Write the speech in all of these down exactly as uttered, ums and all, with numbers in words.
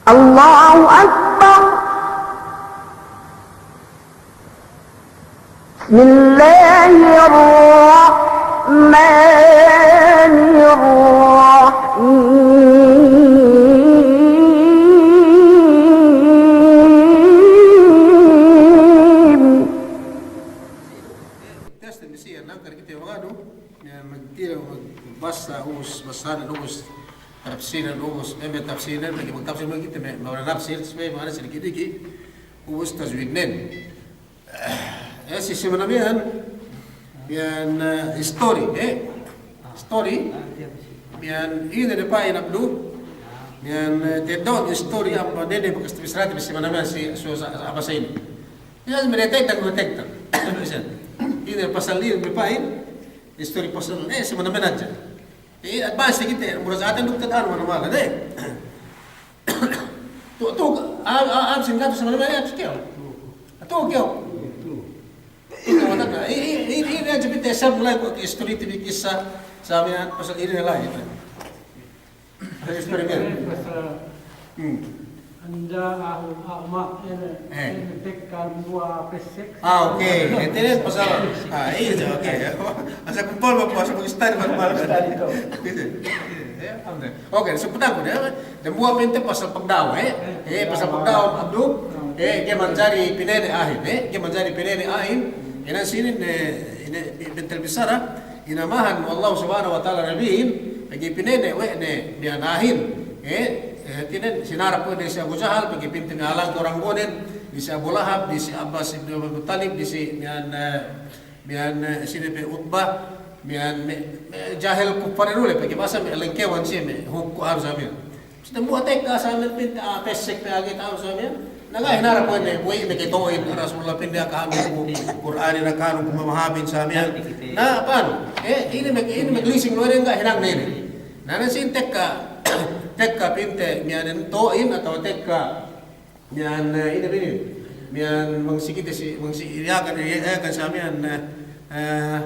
الله أكبر. بسم الله الرحمن الرحيم. Teste misiyan, nangkar kite maganu, ya, magtira, magbasa, ubus, basana, ubus, tafsiran, ubus, eme tafsiran, lagi' magtafsir, magkite, me', ma'ana tafsir, supaya ma'ana si diki'-diki', ubus tajwidnen. Eh, si, si manabihan, yan, eh, history, eh, history, yan, ine ne pa'in Abdu, yan, eh, teddo'un history, amban dede bakas tabissarate bi si manabihan si, su, sa, sa, apa sa ine. Yan, me' detektan, me' detektan. Ine pasal ine me' pa'in, history pasal, eh, si manabihan hadja. Eh, advance kite, murajaatan duk tada'an manamal, de. Tu, tu, a, a, a, singkat tu sa manamal, eh, tu kew. Tu kew. Itu maksudnya, i, i, i, i, hadja pinte isab mulai ku history tibi kissa, sa miya'an, pasal ine la'i, itu. Pasal eksperimen. Pasal Hmm. anda ahu, ahu ma, ine, Eh. ine tekka dambuwa' pessek. Ah, oke. Ente ne pasal, ah, iye, oke. Asal kumpul, Bapak, asal mag-study, Bapak. Study tu. Gitu. Iya, iya, alhamdulillah. Oke, sebutan ku de, dambuwa' pinte pasal pagda'wa, eh. Eh, pasal pagda'wa, Abdu. Eh, ga'i manjari pinene' a'ahin, eh. Ga'i manjari pinene' a'ahin. Ine sinin, eh, ine, bentel bissara. Inamahan we' Allah Subhanahu wa Ta'ala nabihin, pegge' pinene' we' ne miya'an a'ahin. Eh, eh, hātinen sinarap we' ne si Abu Jahal, pegge' pinte me' alang orang gonen, disi Abu Lahab, disi Abbas ibn Abdul Muttalib, disi miya'an, eh, miya'an, eh, sine pe Utbah, miya'an me', me' jahil kuffar dule, pegge' bahasa me' lengkewan siye me' hukku harus amin. Dambuwa' tekka sa miya'an pinte, ah, pessek pe agi ta'u sa miya'an. Na ga'i hinarap we' ne, we' ne keto'in Rasulullah pinde akahanun ku Kur'anin, akahanun ku mamahamin sa miya'an. Na, pa'anu? Eh, ine me', ine me' lising luweden ga'i hinang ne ine. Na, na sin tekka, tekka pinte miya'an to'in atawa tekka miya'an, eh, ine binin. Miya'an bang si kite si, bang si iyakan, iyakan sa miya'an, eh, eh,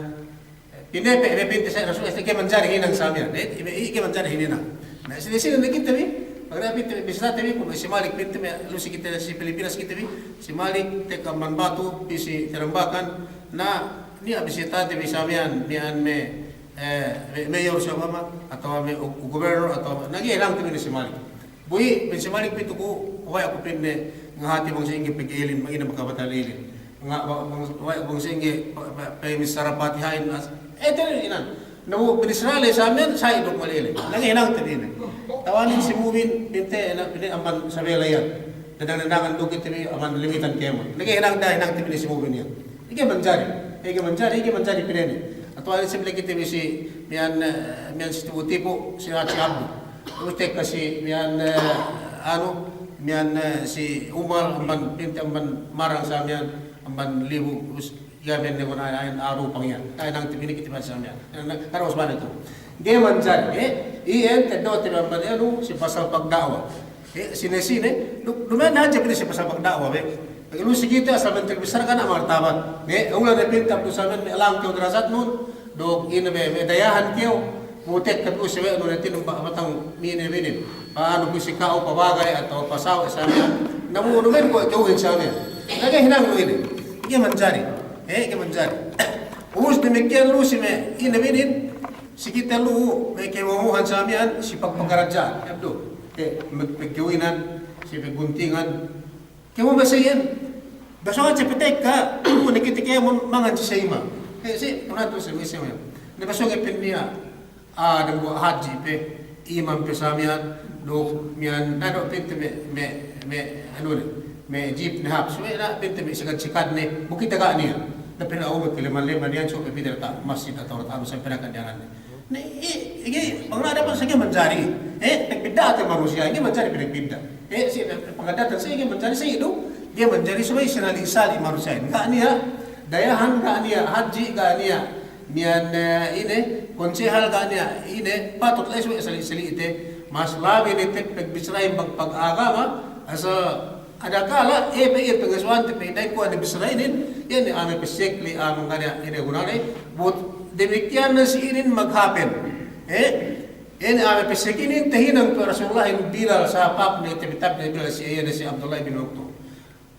Pinde pe, pe pinte sa Rasul, ga'i manjari hinang sa miya'an. Eh, ga'i manjari hinang. Na, sine-sine ne kite bi, pagda'a pinte bi, bisitate bi, kuwe' si Malik pinte bi, lu si kite si Pilipinas kite bi, si Malik tekka amban Batu, pī si Tarambakan, na, niya' bisitate bi sa miya'an, miya'an me', eh, me', mayor sa mama, atawa me' u-, gubernur, atawa, na ga'i hinangte bi ne si Malik. Bu i', pa'in si Malik pitu ku, kuwe' aku pa'inne ngahati bang sa'ingge pegge' ilin, bang ine makabatal ilin. Nga-, bang, bang, kuwe' bang sa'ingge pe-, pe-, pemissara Patiha'in as-, eh, te inan. Na bu pa'in Israel sa miya'an, sa'i duk malili. Na ga'i hinangte bi ine. Tawanin si Mu'min, pinte, na, pinte amban sabela iyan. Dadang-dadangan duk kite bi amban limitan kēmon. Na ga'i hinang, da hinangte bi ine si Mu'min iyan. Ga'i manjari, ga'i manjari, ga'i manjari pinene'. Atawa ine si bele kite bi si miya'an, eh, miya'an si Tipu-Tipu, si Haji Abdu. Terus tekka si miya'an, eh, anu, miya'an, eh, si Umal, amban pinte, amban Marang sa miya'an, amban Libu, terus ga'i miya'an ne guna ain aru pangiyan. Ga'i hinangte bi ine kite bi sa miya'an. Na, na, harus bane tu. Ga'i manjari, eh, iyan teddo'te bi amban anu, si pasal pagda'wa. Eh, sine-sine, du-, duma'in hadja pī si pasal pagda'wa be. Pegge' lu si kite asal bentel bissara ga' niya' martabat. Eh, ulan ne pinta' du sa miya'an me' langkew darajatnun, duk ine be, me' dayahan kew, bu tekka du si we' nu ne tinumba' batang mine binin. Pa'anu pī si ka'u, pabagay atawa pasawe' sa miya'an. Na bu duma'in kuwe' kew hin sa miya'an. Na ga'i hinangnu ine. Ga'i manjari. Eh, ga'i manjari. Ubus damikkiyan lu si me' ine binin, si kite lu, me' kemomohan sa miya'an, si pagpakaradja'an. Abdu. Eh, me' pagkawinan, si pagguntingan. Kēmon basa iyan. Basōng hadja patekka, bu ne kite kēmon mangan si sa'ima. Eh, si, kunatu si, si, si. Na basōng iyan pa'in niya', ah, dambuwa' hadji pe, imam pe sa miya'an, duk miya'an, na du pinte me', me', me', anu ne, me' jeep ne hap, suwe' na pinte me' sikad-sikad ne, bu kite ga' niya'. Na pa'in aw me' kaleman-leman iyan, suwe' pe pī diyata' masjid atawa diyata' anu, sampay pinakan iyan ne. Ne, i, i, bang na dapat sa ga'i manjari. Eh, pagbidda'ate manusiya', ga'i manjari pinagbidda'. Eh, si, pangaddatan sa ga'i manjari, sa iyan du, ga'i manjari subey sinali'-sali' manusiya'. Ga' niya' dayahan, ga' niya' hadji, ga' niya' miya'an, eh, ine, konsehal, ga' niya' ine, patut la'i subey sali'-sali'te, mas labi ne te pagbissarahin pag-, pag-agama, asal Adakala, eh, pe iye pangasuwante pe, dayn kuwe' ne bissara inin, iye ne ame' pessek le, ame' ngane ine gunane, but damikiyan ne si inin maghapen. Eh, Ine a'a me' pessek inin tahinang tu Rasulullahin Bilal, sahāp ne, tabi-tabi ne Bilal si, iye ne si Abdullah bin Maktum.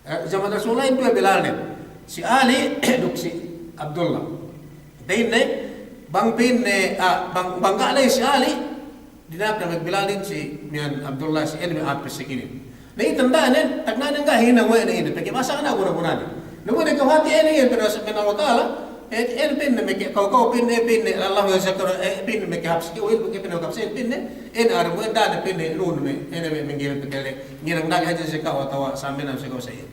Eh, jaman Rasulullahin duwe Bilalnen. Si Ali duk si Abdullah. Pa'inne, bang pa'inne, ah, bang, bang ga' la'i si Ali, dina'ak ne me' Bilalin si miya'an Abdullah si ine me' a'a pessek inin. Na iye tanda'nen, tagna'nen ga' hinang we' ne ine, pegge' masa' ga' guna-gunanen. Na bu ne kew hāti ine, iye pa'in Allah Ta'ala, eh, ine pa'inne me' ke, kaw-kaw pa'inne, pa'inne, Allahu yazakkaru, eh, pa'inne me' ke hāp si kew, pa'inne me' ke hāp si kew, pa'inne, ine arep we' da'a ne pa'inne, lu ne me', ine me' mengge me' pegge' le, nginang dagi hadja si kew atawa samiyan si kew sa iye.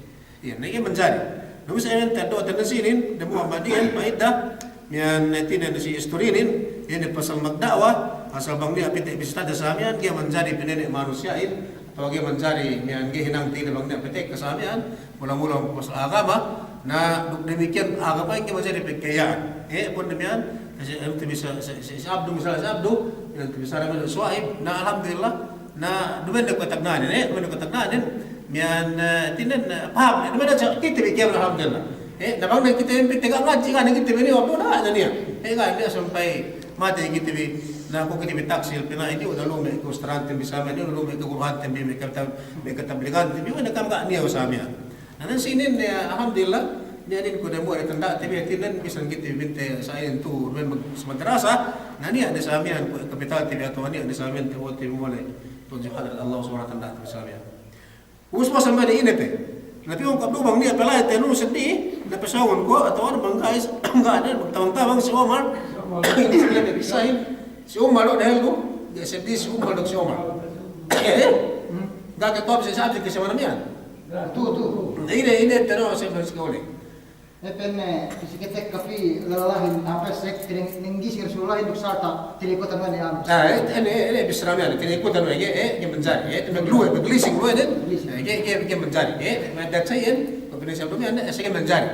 Iye, na iye manjari. Na bu sa iye ta'eddo' tanda sinin, dambuwa' amban iyan, pa'ida, miya'an, eh, tinen si istorinen, iye ne pasal magda'wa, asal bang niya' pite' bisitade samiyan, ga'i manjari pinene' manusiya'in, atawa ga'i manjari miya'an ga'i hinang tine bang niya' pite' ke samiyan, mula-mula pasal agama, na duk damikiyan agama ga'i manjari pagkaya'an. Eh, pun damiya'an, si, si, si, si Abdu, misal si Abdu, miya'an misal Suwaib, na alhamdulillah, na duma'in ne kuwe' tagna'nen, eh, duma'in ne kuwe' tagna'nen, miya'an, eh, tinen, eh, paham, eh, duma'in ne sa-, kite bi kēmon alhamdulillah. Eh, na bang ne kite bi pite' ga' ngadji', ga' ne kite bi niya' abdu na, na niya'. Eh, ga' niya' sampay matey kite bi, na ku kite bi taksil, pina'in niya' uda lume' ku ustaranten bi samiyan, niya' uda lume' ku guruhanten bi, me' katab-, me' katabliganten bi, we' ne kam ga' niya' samiyan. Na, na sinin, eh, alhamdulillah, niya' inin ku dambuwa' ne tanda'te bi, tinen bisan kite bi pinte sa'in tu, duma'in mag-, si madrasa, na niya' ne samiyan ku kapitalte bi atawa niya' ne samiyan te bi mole'. Tudju hadrat Allah subhanahu wa ta'ala tanda'te bi samiyan. Ubus, ubus, sampe' ine pe. Na pī ku abdu bang niya' pe la'i te nu seddi, na pe sōng ku, atawa bang ga' is, ga' ne, bang tabang-tabang si Omar. Ine seddi pe bisahin. Si Omar du dehellu, ga'i seddi si Omar duk si Omar. Eh, eh. Ga' ke tawab si sabsi ke si mana miya'an. Tu, tu. Ine, ine, te nu si, si kole. Eh, pa'inne, si kite kapī lellahin, ape sek, tining-, ninggi si Rasulullahin duk sarta' tinikutan we' ne a'a. Ah, eh, ine, ine, bissara miya'an, tinikutan we', eh, eh, ga'i manjari, eh, magluwe, maglising luwe, eh. Maglising. Eh, ga'i, ga'i, ga'i manjari, eh, magdat sa iyan, pag-, pag-, sa iyan, eh, ga'i manjari.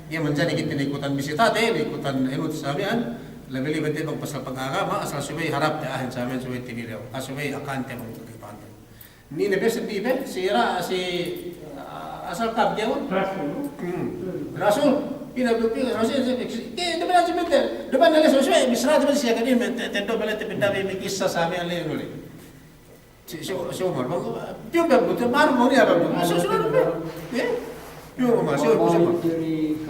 Ga'i manjari ga'i tinikutan bisitade, tinikutan inu samiyan, labi-labi te bang pasal pag-agama, asal subey harapte a'ahin samiyan, subey tinilew, ah, subey akante bang pagkipante. Ine pe seddi pe, si ra-, si, ah, asal kab kēmon? Rasul. Hmm. Rasul. Ine pe, Rasul, si, si, si, eh, duma'in ne si pite, duma'in ne si, si, bissara, duma'in si, kadi me' te-, teddo' bele te pinda me' kissa samiyan le, nu le. Si, si, si Umar, bang, piyun bang, butu, baru mau ni apa, bang? Masuk sudah, bang. Eh? Piyun, Umar, si Umar. وما يدريك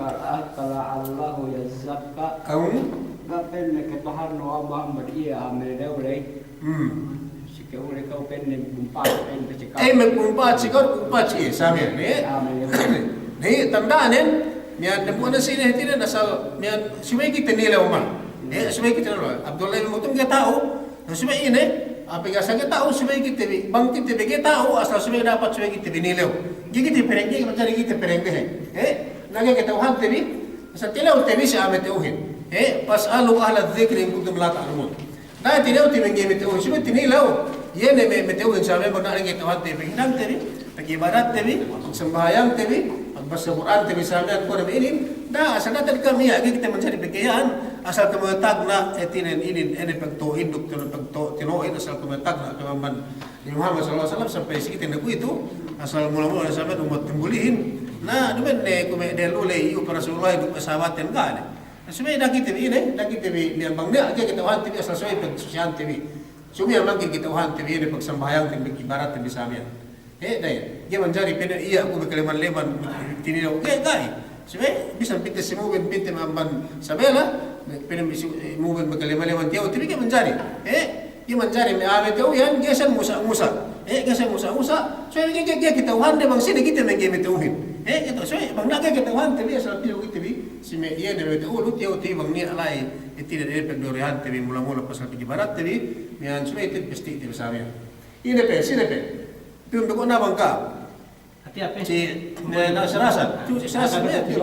لعله يزكى. Kau? Ga' pa'inne ketahuan we' a'a Muhammad iye a'a melew ley. Hmm. Si kew le kew pa'inne magkumpahat, pa'inne si kew. Eh, magkumpahat si kew, kumpahat si iye, samiyan, eh? A'a melew. Ni, tanda'nen, miya'an dambuwa' ne sinin hātinen asal, miya'an subey kite nilew ma. Eh, subey kite nilew. Abdullah bin Maktum ga'i ta'u, na subey ine, ape ga' sa ga'i ta'u, subey kite bi, bang kite bi ga'i ta'u, asal subey dapat subey kite bi nilew. Ga'i kite pereng, ga'i manjari kite pereng dehe. Eh, na ga'i kata'uhante bi, asal tilewte bi si a'a mata'uhin. Eh, فاسألوا أهل الذكر إن كنتم لا تعلمون. Na tilewte bi me' ga'i mata'uhin, subey tinilew. Iye ne me', mata'uhin samiyan bang niya' ga'i kata'uhante bi, paghinangte bi, pagibadatte bi, pagsambahayangte bi, pagbassa Kur'ante bi samiyan, kuwe' ne me' inin, na asal da'a kami iye, ga'i kite manjari pagkaya'an, asal kami tagna', hātinen inin, ine pagtū'in duk, pagtū-, tino'in, asal kami tagna', kami amban Nabi Muhammad sallallahu alaihi wasallam, sampay si kite ne kuwe'itu, asal mula-mula samiyan ummat tumbulihin, na duma'in ne kuwe' me' dehellu le, iyu' pa Rasulullah duk sahabaten ga' ne. Na subey da'a kite bi ine, da'a kite bi, miya'an bang niya' ga'i kata'uhante bi, asal subey pagsusihante bi. Subey mangkin kata'uhante bi ine, pagsambahayangte bi, pagibadatte bi samiyan. Eh, da'a iye. Ga'i manjari pa'inne iye aku me' kaleman-leman tinilew. Ga'i, ga'i. Subey bisan pinte si mu'min, pinte me' amban sabella, pa'inne si mu'min me' kaleman-leman tiyawte bi, ga'i manjari. Eh, ga'i manjari me' a'a mata'u iyan, ga'i siye musa'-musa'. Eh, ga'i siye musa'-musa'. Subey ga'i, ga'i, ga'i kata'uhante bang sine kite me' ga'i mata'uhin. Eh, kite, subey bang niya' ga'i kata'uhante bi, asal tilew kite bi si me' iye ne mata'u lu, tiyawte bi bang niya' la'i, hātinen ine pagdorihante bi mula-mula pasal pagibadatte bi, miya'an subey te bi pasti te bi samiyan. Ine pe, sine pe. Piyun du ko' na bang ka. Hāti ape? Si, ne, na, si Rasan. Tu, si Rasan, ne, tu.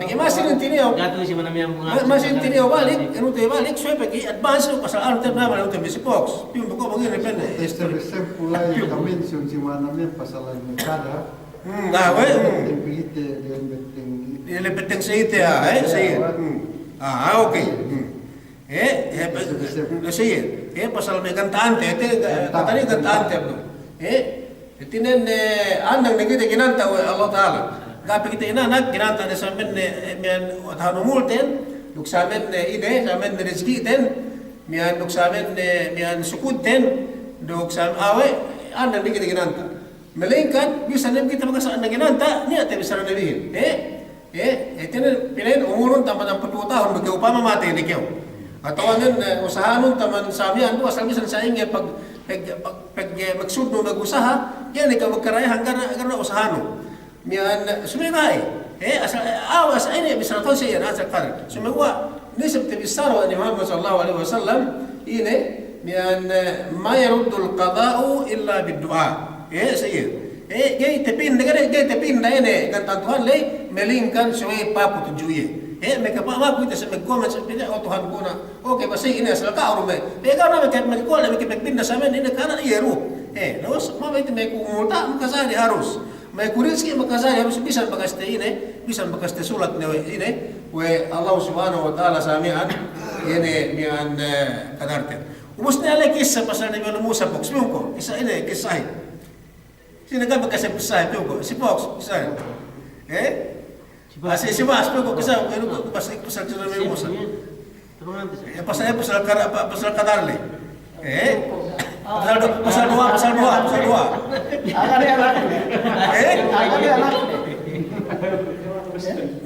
Pegge' masi ne tinilew. Ga' tu si mana miya'an bunga. Ma-, masi ne tinilew balik, anu te balik, subey pegge' advance lu pasal anu te balik, anu te bisi box. Piyun du ko' bang ine pe ne. Este, este, pulai, piyun. Kami sun si mana miya'an pasal anu kada. Hmm, ah, we', hmm. Beteng pihite, dengan beteng. Iye le beteng sa'ite, ah, eh, sa'ite. Hmm. Ah, ah, okay. Hmm. Eh, eh, pe-, eh, siye. Eh, pasal me' ganta'ante, te, ga-, ganta'ante, tadi ganta'ante, bro. Eh, hātinen, eh, andang ne kite ginanta' we' Allah Ta'ala. Ga' pe kite inanak, ginanta' ne samiyan ne, eh, miya'an tahun umulten, duk samiyan ne ine, samiyan ne rizki'ten. Miya'an duk samen, eh, miya'an sukudten, duk samen awe', anda dikit ginanta. Melingkan, bisan ne kite bakas anda ginanta, niya' te bissara Nabihin. Eh? Eh, eh, tinen, pinen umurun taman amput duwe tahun, bang kew upama matey ne kew. Atawa nen, eh, usahanun taman samiyan du, asal bisan sa'ingge pag-, pag-, pag-, pag-, eh, maksudnu magusaha, iye ne kew magkara'ahan karna', karna' usahanu. Miya'an, eh, subey ga'i. Eh, asal, eh, aw, asal ine bissara Tuhan siye iyan, asal kar. Sumeguwa', nisab tabissara we' Nabi Muhammad sallallahu alaihi wasallam, ine, miya'an, eh, ma yaruddul qada'u illa bid du'a. Eh, siye. Eh, ga'i tapinda, ga'i, ga'i tapinda ine, gantangan Tuhan ley, melingkan subey paku tudju iye. Eh, maka pa-, paku ite subey goma, subey pina, o Tuhanku na. Oke, basi ine asal ka'u du me'. Eh, ka'u na me' ke-, me' kuwe' le me' ke-, me' pinda samen ine kana iye du. Eh, terus, ma me' ite me' ku multa, makajari harus. Me' ku rizki makajari harus bisan bakas te ine, bisan bakas te sulat ne we', ine, we' Allah Subhanahu wa Ta'ala samiyan, ine, miya'an, eh, kadarten. Ubus ne ale kissa pasal Nabi Musa, Fox, miyungko, kissa ine, kissahin. Sine ka bakas te kissa, miyungko, si Fox, kissa. Eh? Si Fox. Ah, si, si Fox, miyungko, kissa, miyungko, pas, pasal Nabi Musa. Eh, pasal, eh, pasal kar-, apa, pasal kadar le. Eh? Pasal du-, pasal du'a, pasal du'a, pasal du'a. Eh?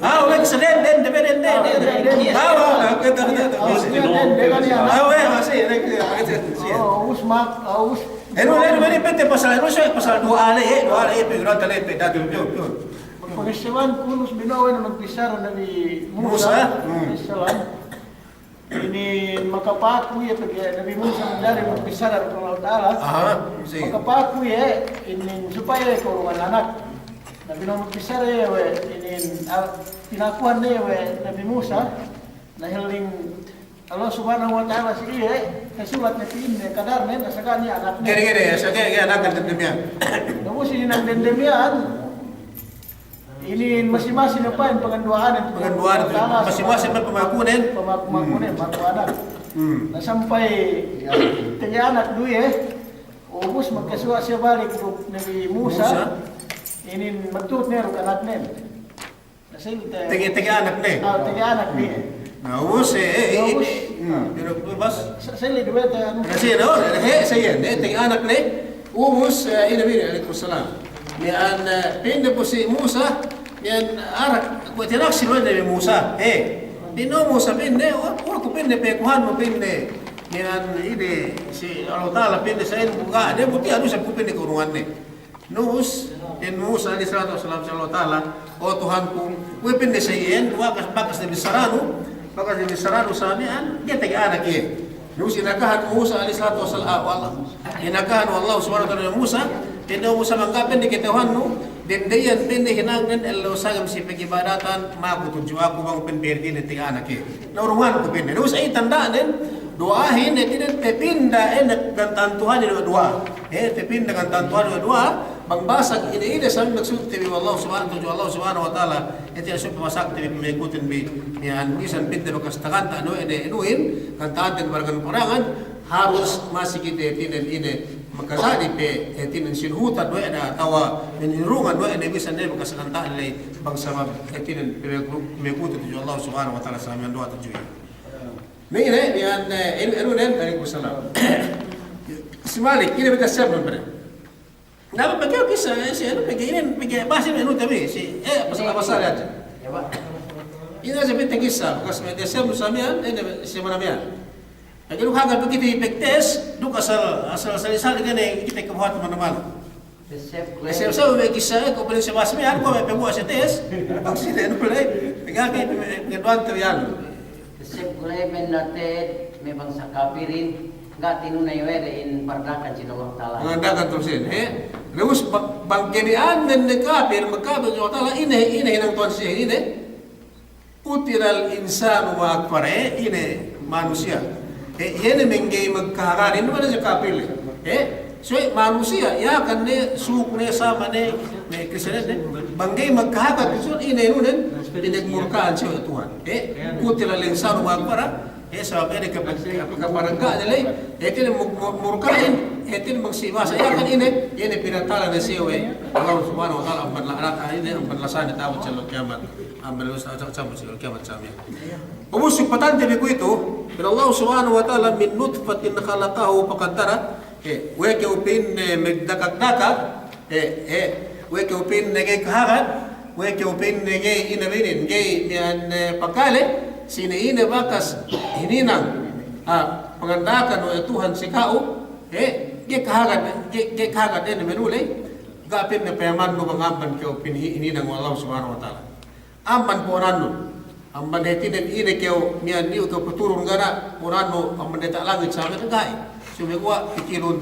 Ah, we' kissa den, den, den, den. Ah, we', kissa den, den, den, den. Ah, we', masi, den, den, den. Oh, us mak, ah, us. Enu, enu, enu, pete pasal, enu, pasal du'a le, eh, du'a le, eh, pe, du'a le, pe, datu, pe, pe. Pangessebun, kunus bino'o ne magbissara Nabi Musa, Musa, hmm, alaihissalam. Inin makapaku iye pegge' Nabi Musa manjari magbissara duk Allah Ta'ala. Aha, si. Makapaku iye, inin supaya iye kurungan anak. Na bino'o magbissara iye we', inin, ah, pinakuhan ne we' Nabi Musa. Na hilling Allah Subhanahu wa Ta'ala si iye, kasulat ne pa'inne, kadarnen, asal ga' niya' anakne. Gede-gede, asal ga' niya' anakne, dende miya'an. Na ubus inin dende miya'an, inin masi-masi ne pa'in panganduwa'anen, panganduwa'anen, masi-masi ne pamakunen. Pamakunen, hmm, pamakunen. Hmm. Na sampay tege anak du iye, ubus magkasuwa' siye balik duk Nabi Musa, Musa. Inin magtuhut ne duk anaknen. Tege, tege anak ne. Ah, tege anak ne. Na, ubus, eh, eh, eh, ubus. Hmm, pero bas. Sa-, sali' duwe te anu. Na, sali' duwe, eh, sali' ne, tege anak ne. Ubus, eh, ine bi, alaikum salam. Miya'an, eh, pa'inde pu si Musa, miya'an arak, kuwe' tinak si duwe ne Musa. Eh, pa'inde Musa pa'inde, wa, wa ku pa'inde pekuhannu pa'inde. Miya'an ine si Allah Ta'ala pa'inde sa'in buka, de buti anu sa ku pa'inde kurunganne. Nubus, in Musa alaihi salatu wassalam, si Allah Ta'ala, "O Tuhanku, we' pa'inde sa iyan, bakas, bakas ne bissaranu, bakas ne bissaranu samiyan, ga'i tege anak iye." Nubus inakahan Musa alaihi salatu wassalam, ah, wallah. Inakahan we' Allah Subhanahu wa Ta'ala Musa, pa'inde, "O Musa, bang ga' pa'inde kata'uhannu, dende iyan pa'inde hinangnen ellew sangem si pagibadatan, maku tudju aku bang pa'inde ga'i tege anak iye." Na urunganku pa'inde. Nubus, eh, tanda'nen, duwa'ahin, eh, tine, tapinda, eh, gantan Tuhan ine duwa'a. Eh, tapinda gantan Tuhan ine duwa'a. Bang basag ine-ine sa maksudte bi Allah Subhanahu, tudju Allah Subhanahu wa Ta'ala. Eh, tiya' sup basagte bi pamekutin bi. Miya'an bisan pa'inte bakas taganta'nu ine, inuhin, gantanten bargan parangan, harus masi kite tinen ine, makajari pe, eh, tinen sinuhutan we' ne atawa inurungan we' ne bisan ne bakas taganta'an ley bang sabab, eh, tinen pamekutin tudju Allah Subhanahu wa Ta'ala samiyan duwa'a tudju iye. Ine, ine, miya'an, eh, inu, inu, nen, alaikum salam. Si Malik, ine bi tasebnun pare. Na, pegge' kissa, eh, si, anu, pegge' ine, pegge' basi inu tabi, si, eh, pasal, pasal hadja. Ine hadja pa'inte kissa, bakas me' tasebnun samiyan, ine, si mana miya'an. Pegge' duk haga pegge' kite pegtes, duk asal, asal sali'-sali' kene kite kebuhat mana-mana. Teseb, teseb, me' kissa, eh, ko' pa'in si Mas miya'an, ko' me' pebuwa' si tes. Bang sine, anu, le. Pegge' me', me' duwante iyan. Teseb, le, me' nate, me' bangsa kapirin, ga' tinunay we' de in pardakan sin Allah Ta'ala. Pardakan terus in, eh. Terus ba-, bang keni'an me' kapir, magkapir Allah Ta'ala, ine, ine hinang Tuhan siye, ine. Qutilal insanu ma akfara, eh, ine manusiya'. Eh, iye ne mangga'i magkahagad, ine manusiya' kapil. Eh, so, eh, manusiya', Yakan ne, Suk ne, Sama ne, me' Kristen ne, bang ga'i magkahagad, so, ine inunen, ine murka'an siye we' Tuhan. Eh, qutilal insanu ma akfara, eh, sabab ine ke-, ke-, kaparangga' ne ley, eh, tine mu-, mu-, murka'in, eh, tine magsibasa, Yakan ine, ine pinatala ne siye we' Allah Subhanahu wa Ta'ala, amban la'nat, ine, amban lasane ta'abut si ellew kiyamat. Amban lu sa-, sa-, sa-, sa-, kiyamat sa miya'an. Ubus sipatante bi kuwe'itu, pa'in Allah Subhanahu wa Ta'ala, "Min nutfatin khalaqahu faqaddarah." Eh, we' kew pa'inne magdakak-dakak, eh, eh, we' kew pa'inne ga'i kahagad, we' kew pa'inne ga'i ine binin, ga'i miya'an, eh, pakale, sine ine bakas hininang, ah, panganda'akan we' Tuhan si ka'u, eh, ga'i kahagad, ga'i, ga'i kahagad ine manuley, ga' pa'inne payamannu bang amban kew pa'in hi-, hininang we' Allah Subhanahu wa Ta'ala. Amban po'onannu, amban hātinen ine kew miya'an, iyu' kew paturun ga' niya' po'onannu amban diyata' langit sa miya'an, ga'i. Sumeguwa' pikilun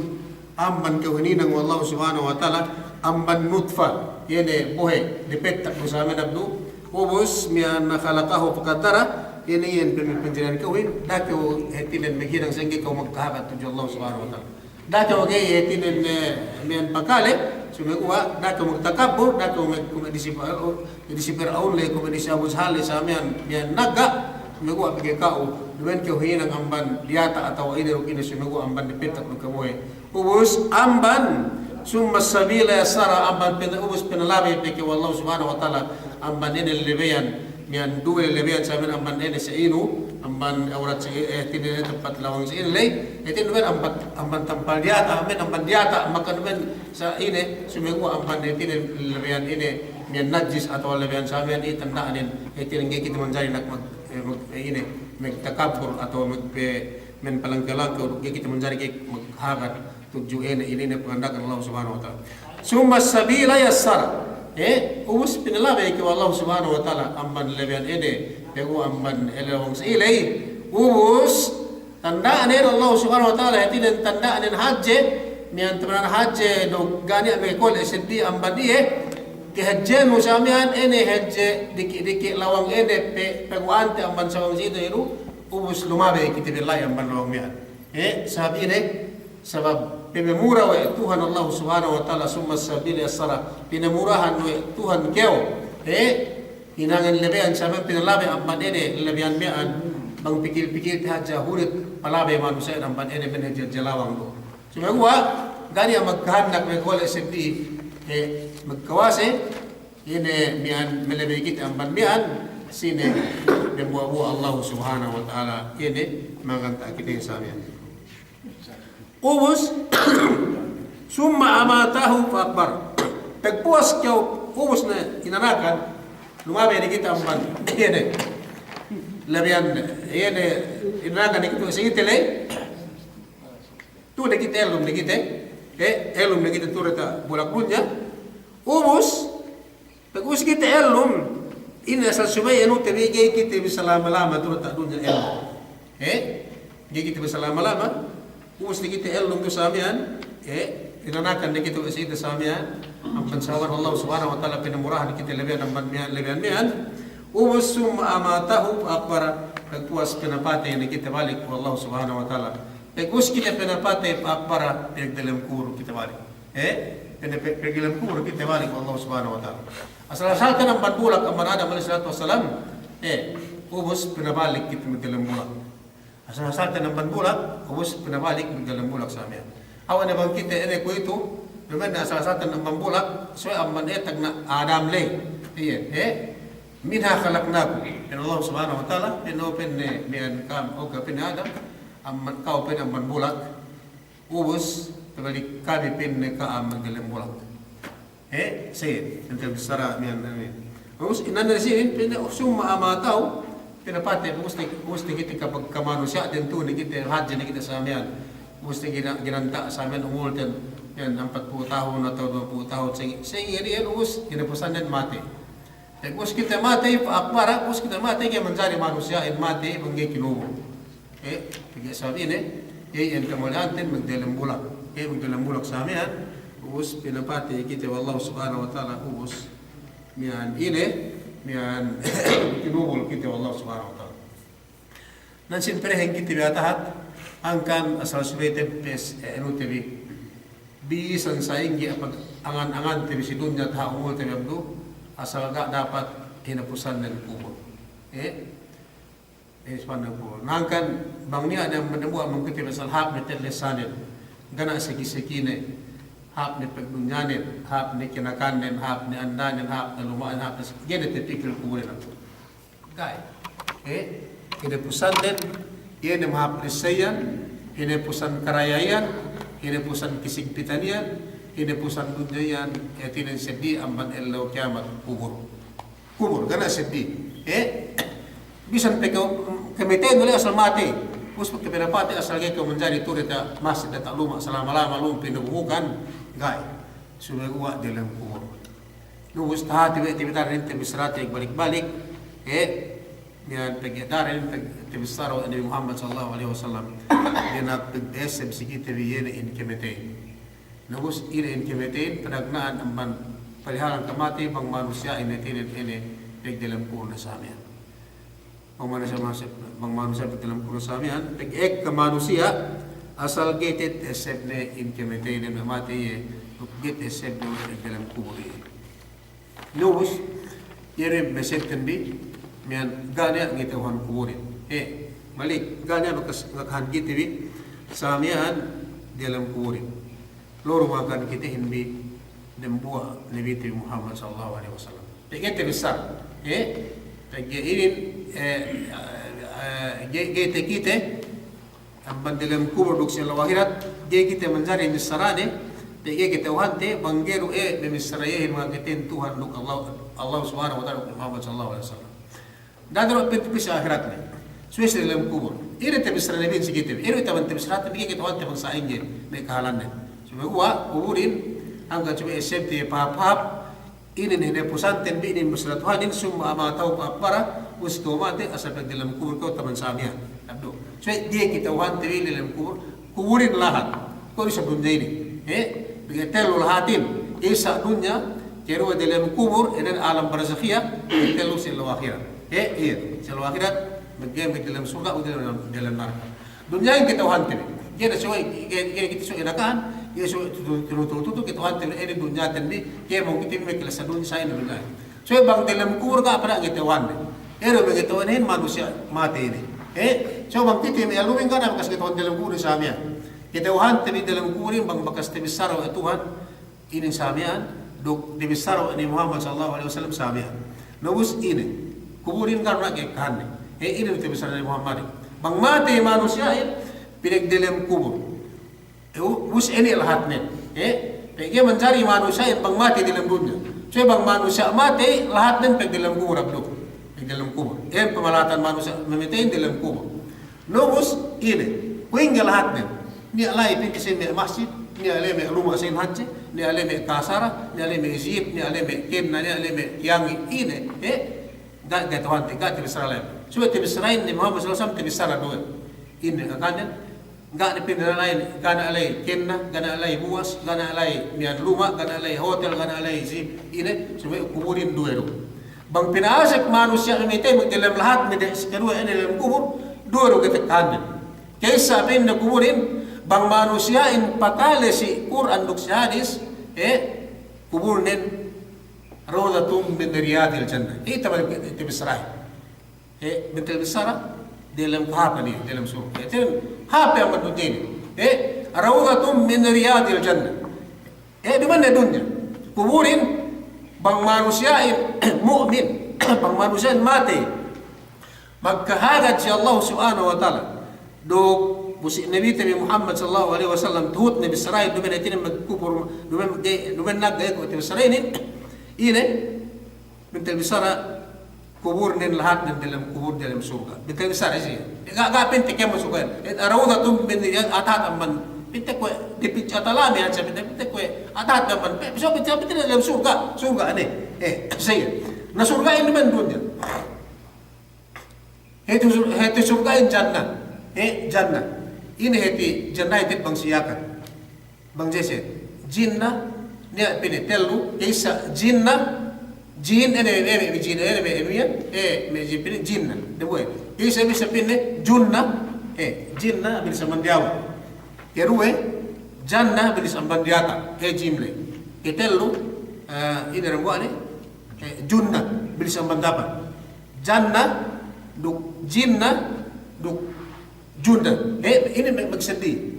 amban kew hininang we' Allah Subhanahu wa Ta'ala, amban nutfa, iye ne bohe' dipettak du sa miya'an abdu. Ubus miya'an khalaqahu faqaddarah, iye ne iyan pin-, pinjarihan kewin, da'a kew hātinen maghinang sa'ingge kew magkahagad tudju Allah Subhanahu wa Ta'ala. Da'a kew ga'i hātinen, eh, miya'an pakale, sumeguwa' da'a kew magtakabbur, da'a kew mag-, kume' di si Pir-, di si Pir'aun ley, kume' di si Abu Jahal ley sa miya'an, miya'an nagga', sumeguwa' pegge' ka'u, duma'in kew hininang amban diyata' atawa ine duk ine, sumeguwa' amban dipettak du kew bohe'. Ubus amban, summa sabila yassarah, amban pina-, ubus pinalabey pe kew we' Allah Subhanahu wa Ta'ala, amban ine lalebeyan, miya'an duwe lalebeyan sa miya'an, amban ine sa'inu, amban awrat si, eh, hātinen tempat lawang sa'inu ley, hātinen duma'in amban, amban tampal diyata', amban, amban diyata', maka duma'in sa'ine, sumeguwa' amban hātinen lalebeyan ine, miya'an najis atawa lalebeyan sa miya'an iye tanda'nen, hātinen ga'i kite manjari nak mag-, eh, mag-, eh, ine, magtakabbur atawa magpe-, miya'an palangkew-langkew, ga'i kite manjari ga'i maghagad tudju ine, ine, ine panganda'akan Allah Subhanahu wa Ta'ala. Summa sabila yassarah. Eh, ubus pinalabey kew we' Allah Subhanahu wa Ta'ala amban lalebeyan ine, pegge' amban ine lawang sa'iley. Ubus tanda'nen Allah Subhanahu wa Ta'ala, hātinen tanda'nen hadje, miya'an tamanan hadje, duk ga' niya' makakole' seddili amban iye, kahadjenu sa miya'an ine hadje diki'-diki' lawang ine pe-, paguwa'ante amban sawang sa'ite ilu, ubus lumabey kite bi la'i amban lawang miya'an. Eh, sabab ine, sabab pamamura we' Tuhan Allah Subhanahu wa Ta'ala, summa sabila yassarah, pinamurahan we' Tuhan kew, eh, hinangan lalebeyan sa miya'an pinalabey amban ine lalebeyan miya'an, bang pikil-pikilte hadja hunit palabey manusiya'in amban ine miya'an hadja-hadja lawang du. Sumeguwa' ga' niya' magkahandak makakole' seddili, eh, magkawase, ine miya'an malabey kite amban miya'an, sine dembuwa'-buwa' Allah Subhanahu wa Ta'ala, ine maganta' kite sa miya'an. Ubus, summa amatahu fa aqbarah. Pagpuwas kew, ubus ne inanakan, lumabey ne kite amban, iye ne. Labeyan, iye ne, inanakan ne kite sa'ite ley. Tu'u ne kite, ellum ne kite. Eh, ellum ne kite tu'u diyata' bulak dunya. Ubus, pag ubus kite ellum, ine asal subey anute bi ga'i kite bi salama-lama tu'u diyata' dunya ellum. Eh? Ga'i kite bi salama-lama. Ubus ne kite ellum tu'u sa miya'an, eh, inanakan ne kite we' sa'ite sa miya'an, amban sabab Allah Subhanahu wa Ta'ala pinamurahan kite labeyan amban miya'an, labeyan miya'an. Ubus summa amatahu fa aqbarah, pagpuwas pinapatey ne kite balik we' Allah Subhanahu wa Ta'ala. Pag ubus kite pinapatey fa aqbarah, pinagdalem kubul kite balik. Eh, pina-, pe-, pegge' dem kubul kite balik we' Allah Subhanahu wa Ta'ala. Asal-asalten amban bulak, amban Adam alayhis salatu wassalam, eh, ubus pinabalik kite magdalem bulak. Asal-asalten amban bulak, ubus pinabalik magdalem bulak sa miya'an. Awa' ne bang kite ine kuwe'itu, duma'in asal-asalten amban bulak, subey amban etag na Adam ley. Iye, eh, minha khalaqnakum. Pa'in Allah Subhanahu wa Ta'ala, pa'in, o pa'inne miya'an kam, o ga' pa'inne Adam, amban, ka'u pa'inne amban bulak. Ubus, pabalik kami pa'inne ka'am magdalem bulak. Eh, sa'in, ente bissara miya'an, amin. Ubus, inanne sinin, pa'inne, summa amatahu, pinapatey, ubus ne, ubus ne kite kapag-, kamanusiya'ten tu'u ne kite, hadje ne kite sa miya'an. Ubus ne gina-, ginanta' sa miya'an umulten, miya'an ampatpū' tahun atawa duwempū' tahun, sa'ingge, sa'ingge iyan, ubus, ginapusannen matey. Eh, ubus kite matey, fa aqbarah, ubus kite matey, ga'i manjari manusiya'in matey bang ga'i kinubul. Eh, pegge' sabab ine, iye iyan kamuli'anten magdalem bulak. Eh, magdalem bulak sa miya'an, ubus pinapatey kite we' Allah Subhanahu wa Ta'ala, ubus miya'an ine, miya'an kinubul kite we' Allah Subhanahu wa Ta'ala. Nan sin perehen kite bi atahat, hangkan asal subey teppes, eh, anute bi. Bisan sa'ingge apag angan-angante bi si dunya taha' umulte bi abdu, asal ga' dapat hinapusannen kubul. Eh? Hinapusannen kubul. Hangkan bang niya' ne dembuwa' bang kite bi asal hāp ne tellesanen. Ga' ne seki-sekine. hāp ne pagdunyanen, hāp ne kinakannen, hāp ne andanen, hāp ne luma'nen, hāp ne s-, ga'i ne tapikil kuburin. Ga'i. Eh, hinapusannen, iye ne mahāp ne sa iyan, hinapusan karaya iyan, hinapusan kasigpitan iyan, hinapusan dunya iyan, hātinen seddili amban ellew kiyamat kubur. Kubur, ga' ne seddili. Eh, bisan pe kew, mm, kamatey, nuhut asal matey. Ubus pe kew pinapatey asal ga'i kew manjari tu'u diyata' masjid, diyata' luma', salama-lama luma' pinabuhukan. Ga'i. Sumeguwa' diyalem kubur. Ubus tahāti we' te bi daran tabissarate balik-balik. Eh, miya'an pegge' daran pegge' tabissara we' Nabi Muhammad sallallahu alaihi wasallam. Dina'ak pegge' esseb si kite bi iye ne in kamatey. Na ubus ine in kamateyin, panagna'an amban palihalan kamatey bang manusiya'in hātinen ine pegdalem kubur ne sa miya'an. Bang manusiya', bang manusiya' pegdalem kubur ne sa miya'an, pegge' ekka manusiya' asal ga'i te'ed essebne in kamateyin, matey iye, duk ga'i te'ed essebne pegdalem kubur iye. Na ubus, iye ne me' senten bi, miya'an ga' niya' ngata'uhan kuburin. Eh, malik, ga' niya' bakas ngakahan kite bi, sa miya'an diyalem kuburin. Loru ngakahan kitehin bi, dembuwa' Nabite bi Muhammad sallallahu alaihi wasallam. Pegge' tabissara. Eh, pegge' inin, eh, eh, eh, ga'i, ga'i takite, amban diyalem kubur duk si ellew ahirat, ga'i kite manjari missarane, pegge' ga'i kata'uhante, bang ga'i du, eh, mamissara iyehin mangakaten Tuhan duk Allah, Allah subhanahu wa ta'ala duk Muhammad sallallahu alaihi wasallam. Da'a du pa'inte si ahiratne. Subey si diyalem kubur. Ine tabissara Nabin si kite bi. Ine tabissara Nabin, ga'i kata'uhante bang sa'ingge me' kahalannen. Sumeguwa' kuburin, hangkan subey essebte pahāp-hāp, inin hinapusanten bi inin missara Tuhanin, summa amatahu fa aqbara, ubus kew matey, asal pegdalem kubur kew taman sa miya'an. Abdu. Subey ga'i kata'uhante bi diyalem kubur, kuburin lahat. Kuwe' du si dunya inin. Eh, pegge' tellu lahatin. Isa dunya, keduwe diyalem kubur, inin alam barzakhiya, tellu si ellew ahirat. Eh, iye, si ellew ahirat, pegge' me' diyalem surga', u diyalem, diyalem narka'. Dunyahin kata'uhante bi. Ga'i ne subey, ga'i, ga'i kite subey inakahan, ga'i subey tutu, tutu, tutu, kata'uhante bi, inin dunyaten bi, ga'i mu kite bi me' kalasa dunya, sa inin dunyahin. Subey bang diyalem kubur ga' pa'in ngata'uhan bi. Ine me' ngata'uhanin manusiya' matey inin. Eh, subey bang kite me' alumin ga' ne bakas ngata'uhan diyalem kubur sa miya'an. Kata'uhante bi diyalem kuburin bang bakas tabissara we' Tuhan inin sa miya'an, duk tabissara we' Nabi Muhammad sallallahu alaihi wasallam sa miya'an. Na ubus ine, kuburin ga' du ne ka'ekkahanne. Eh, inin tabissara Nabi Muhammad. Bang matey manusiya'in, pinegdalem kubur. Eh, u-, ubus ine lahatnen. Eh, pegge' manjari manusiya'in bang matey diyalem dunya. Subey bang manusiya' matey, lahatnen pegdalem kubur, abdu. Pegdalem kubur. Eh, pamalahatan manusiya' mamateyin diyalem kubur. Na ubus ine, kuwe' ingge lahatnen. Niya' la'i pa'inte si me' masjid, niya' la'i me' luma' sa'in hadje, niya' la'i me' kasara, niya' la'i me' jeep, niya' la'i me' kenna, niya' la'i me' tiyangi, ine, eh, ga', ga' kata'uhante, ga' tabissara la'i. Subey tabissarahin Nabi Muhammad sallallahu alaihi wasallam tabissara duwe. Ine, akanen, ga' ne pa'in la'i, ga' ne la'i kenna, ga' ne la'i buwas, ga' ne la'i miya'an luma', ga' ne la'i hotel, ga' ne la'i jeep, ine, subey kuburin duwe du. Bang pinasek manusiya' mamatey magdiyalem lahat, me' de-, si kaduwe ine diyalem kubur, duwe du ka'ekkahanne. Ka'issa pa'inne kuburin, bang manusiya'in pakale si Kur'an duk si hadis, eh, kuburnen rawdatun min riyadil jannah. Ite balik tabissarahin. Eh, bentel bissara, diyalem kahāpan iye, diyalem surga'. Eh, diyalem hāp amban dunya inin. Eh, rawdatun min riyadil jannah. Eh, duma'in ne dunya. Kuburin, bang manusiya'in mu'min, bang manusiya'in matey magkahagad si Allah subhanahu wa ta'ala. Duk bu si Nabite bi Muhammad sallallahu alaihi wasallam, tuhutne bissarahin, duma'in hātinen magkubur, duma'in, duma'in nagga' kuwe' tabissarahin, ine, Bentel bissara, kuburnen lahatnen diyalem kubur diyalem surga'. Bentel bissara si. Ga', ga' pa'inte kēmon surga'. Eh, rawdatun min riyad, atahat amban. Pa'inte kuwe', dipit atalami hadja pa'inte, pa'inte kuwe', atahat amban. Pe, so pa'inte, pa'inte diyalem surga', surga' ne. Eh, siye. Na surga' inin duma'in dunya. Hāti sur-, hāti surga'in jannah. Eh, jannah. Ine hāti jannah, hāti bang si Yakan. Bang jese. Jinnah, niya' pa'inne tellu, isa jinnah, jin, ine, ine, ine, jin, ine, ine, ine, eh, me' jin pa'inne jinnah. Dembuwa'. Isa, isa pa'inne junnah, eh, jinnah, bilis amban diyawa'. Keduwe, jannah, bilis amban diyata', eh, jim le. Ketellu, eh, ine dembuwa' ne, eh, junnah, bilis amban dapan. Jannah, duk jinnah, duk junnah. Eh, ine me', me' seddi.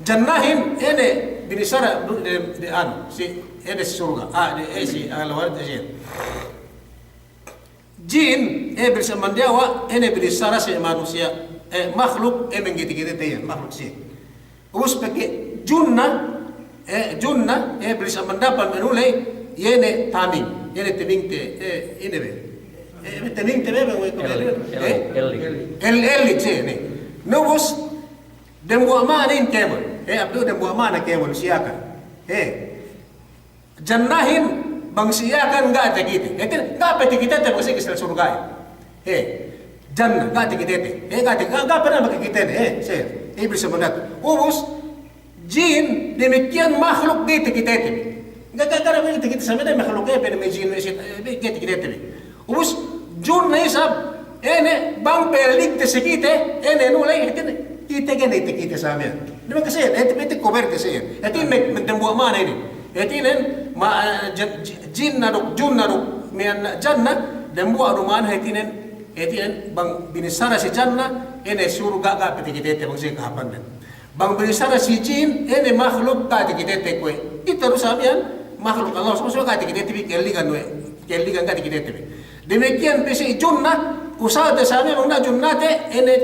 Jannahin, ine, Binissara du-, de, de anu, si, ine si surga', ah, de, eh, si, ah, lawan, eh, si. Jin, eh, binissara mandiyawa', ine binissara si manusiya', eh, makhluk, eh, mangkite-kitete iyan, makhluk si. Ubus pegge' junna, eh, junna, eh, binissara mandapan manuley, iye ne taming, iye ne tamingte, eh, ine be. Eh, tamingte be, be, be, eh? Elling. El-, elling, si, ne. Na ubus, dembuwa' ma'ana in kēmon. Eh, abdu dembuwa' ma'ana kēmon si Yakan. Eh. Jannahin bang si Yakan ga' takite. Hātinen, ga' pe takitete bang si kisal surga'in. Eh. Jannah, ga' takitete. Eh, ga' ta-, ga', ga' pe na makakite ne. Eh, si, Iblis sebenat. Ubus, jin, damikkiyan makhluk ga'i takitete. Ga', ga', ga' pe takite samiyan makhluk, eh, pe ne me' jin, me' setan, eh, ga'i takitete. Ubus, junna isab, ine, bang pe ligte si kite, ine nuley, hātinen, kite ga'i ne takite samiyan. Duma'in ke siyan, hāti, hāti kuberte siyan. Hātinen, me', me' dembuwa' ma'ana inin. Hātinen, ma, eh, jan-, j-, jinna duk, junna duk, miya'an jannah, dembuwa' du ma'ana hātinen, hātinen, bang binissara si jannah, ine surga' ga' pe takitete bang si kahāpannen. Bang binissara si jin, ine makhluk ga' takitete kuwe'. Kite du samiyan, makhluk Allah subhanahu wa ta'ala ga' takitete bi, ka'elligan we', ka'elligan ga' takitete bi. Damikkiyan pe si junna, usalte samiyan bang na junnate, ine,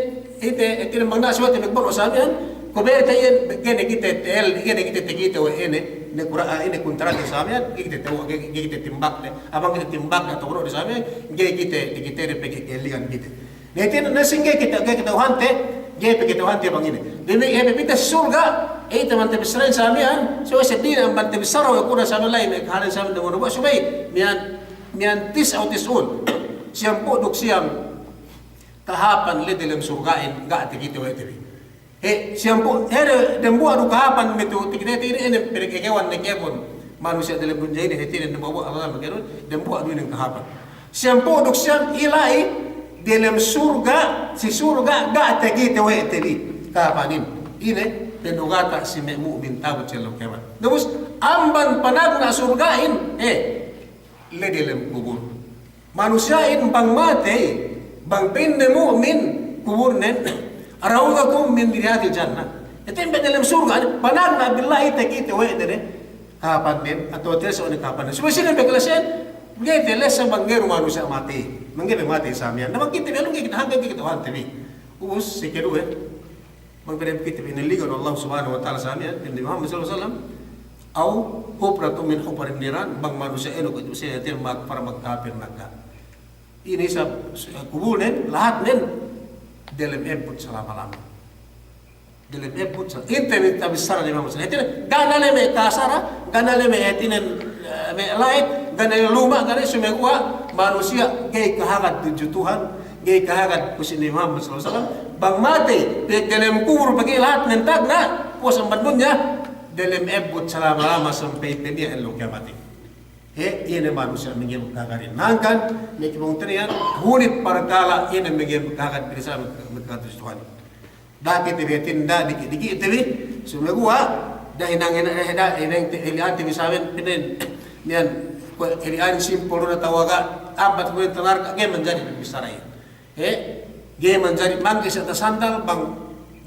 ite, ite bang na suwate magbono' samiyan, kuberte iyan, ga'i ne kite ta'el, ga'i ne kite takite we' ine, ne kura-, ah, ine kuntrate samiyan, ga'i kite ta'u, ga'i, ga'i kite timbakte, bang kite timbakte, ta'u du samiyan, ga'i kite takite de pegge' ka'elligan kite. Na hātinen, na sa'ingge kite, ga'i kata'uhante, ga'i pe kata'uhante bang ine. Demi, eh, pepite surga', eh, ite bang tabissarahin samiyan, so, eh, seddili bang tabissara we' kuwe' samiyan la'i, me' kahālan samiyan dembuwa' subey, miya'an, miya'an tis'a aw tis'un. Siyampū' duk siyam kahāpan la'i delem surga'in, ga' takite we' te bi. Eh, siyampū', eh, de-, dembuwa' du kahāpan me' tu, takite inin, inin, pegge' kewan ne kēmon manusiya' delem dunya inin, hātinen dembuwa'-buwa' Allah maganu, dembuwa' du inin kahāpan. Siyampū' duk siyam ila'i delem surga', si surga' ga' takite we' te bi kahāpanin. Ine, penugata' si me' mu'min ta'abut si ellew kēmon. Na ubus, amban panagna' surga'in, eh, la'i delem kubul. Manusiya'in bang matey, bang pa'inne mu'min, kuburnen, rawdatun min riyadil jannah. Hātinen pa'in delem surga', panagna' billahi takite we' te ne kahāpannen, atawa te so ne kahāpannen. Subey sine pe kalase'an, ga'i te lessa bang ga'i du manusiya' matey. Bang ga'i pe matey samiyan. Na bang kite bi anu ga'i kite hangkan ga'i kite wante bi. Ubus, si keduwe. Bang pa'in kite bi inelligan Allah subhanahu wa ta'ala samiyan, Nabi Muhammad sallallahu alaihi wasallam, aw hufratun min hufarin niran, bang manusiya' enu kuwe' tu siye hātinen mag-, para magkapir nagga'. Ine isab, eh, kubulnen, lahatnen, delem ebbut salama-lama. Delem ebbut sa-, inte bi tabissara Nabi Muhammad sallallahu alaihi wasallam. Hātinen, ga' ne la'i me' kasara, ga' ne la'i me' hātinen, eh, me' la'it, ga' ne la'i luma', ga' ne la'i sumeguwa', manusiya' ga'i kahagad tudju Tuhan, ga'i kahagad pu si Nabi Muhammad sallallahu alaihi wasallam, bang matey, pegge' delem kubul pegge' lahatnen tagna', puwas amban dunya, delem ebbut salama-lama sampay pe niya' ellew kiyamatin. He, iye ne manusiya' mangga'i kahagad. Hangkan, me' kibang teniyan, hunit parkala' iye ne mangga'i kahagad, binissara mangga'i kahagad tudju Tuhan. Da'a kite bi hātinen, da'a diki'-diki'te bi, sumeguwa', da'a hinang-hinang, eh, da'a hinang te-, heli'ante bi saben, pa'in, niyan, kuwe' heli'an simpul du na tawaga', ambat kuwe' tanarka', ga'i manjari bissarahin. He, ga'i manjari mangga'i si atas sandal, bang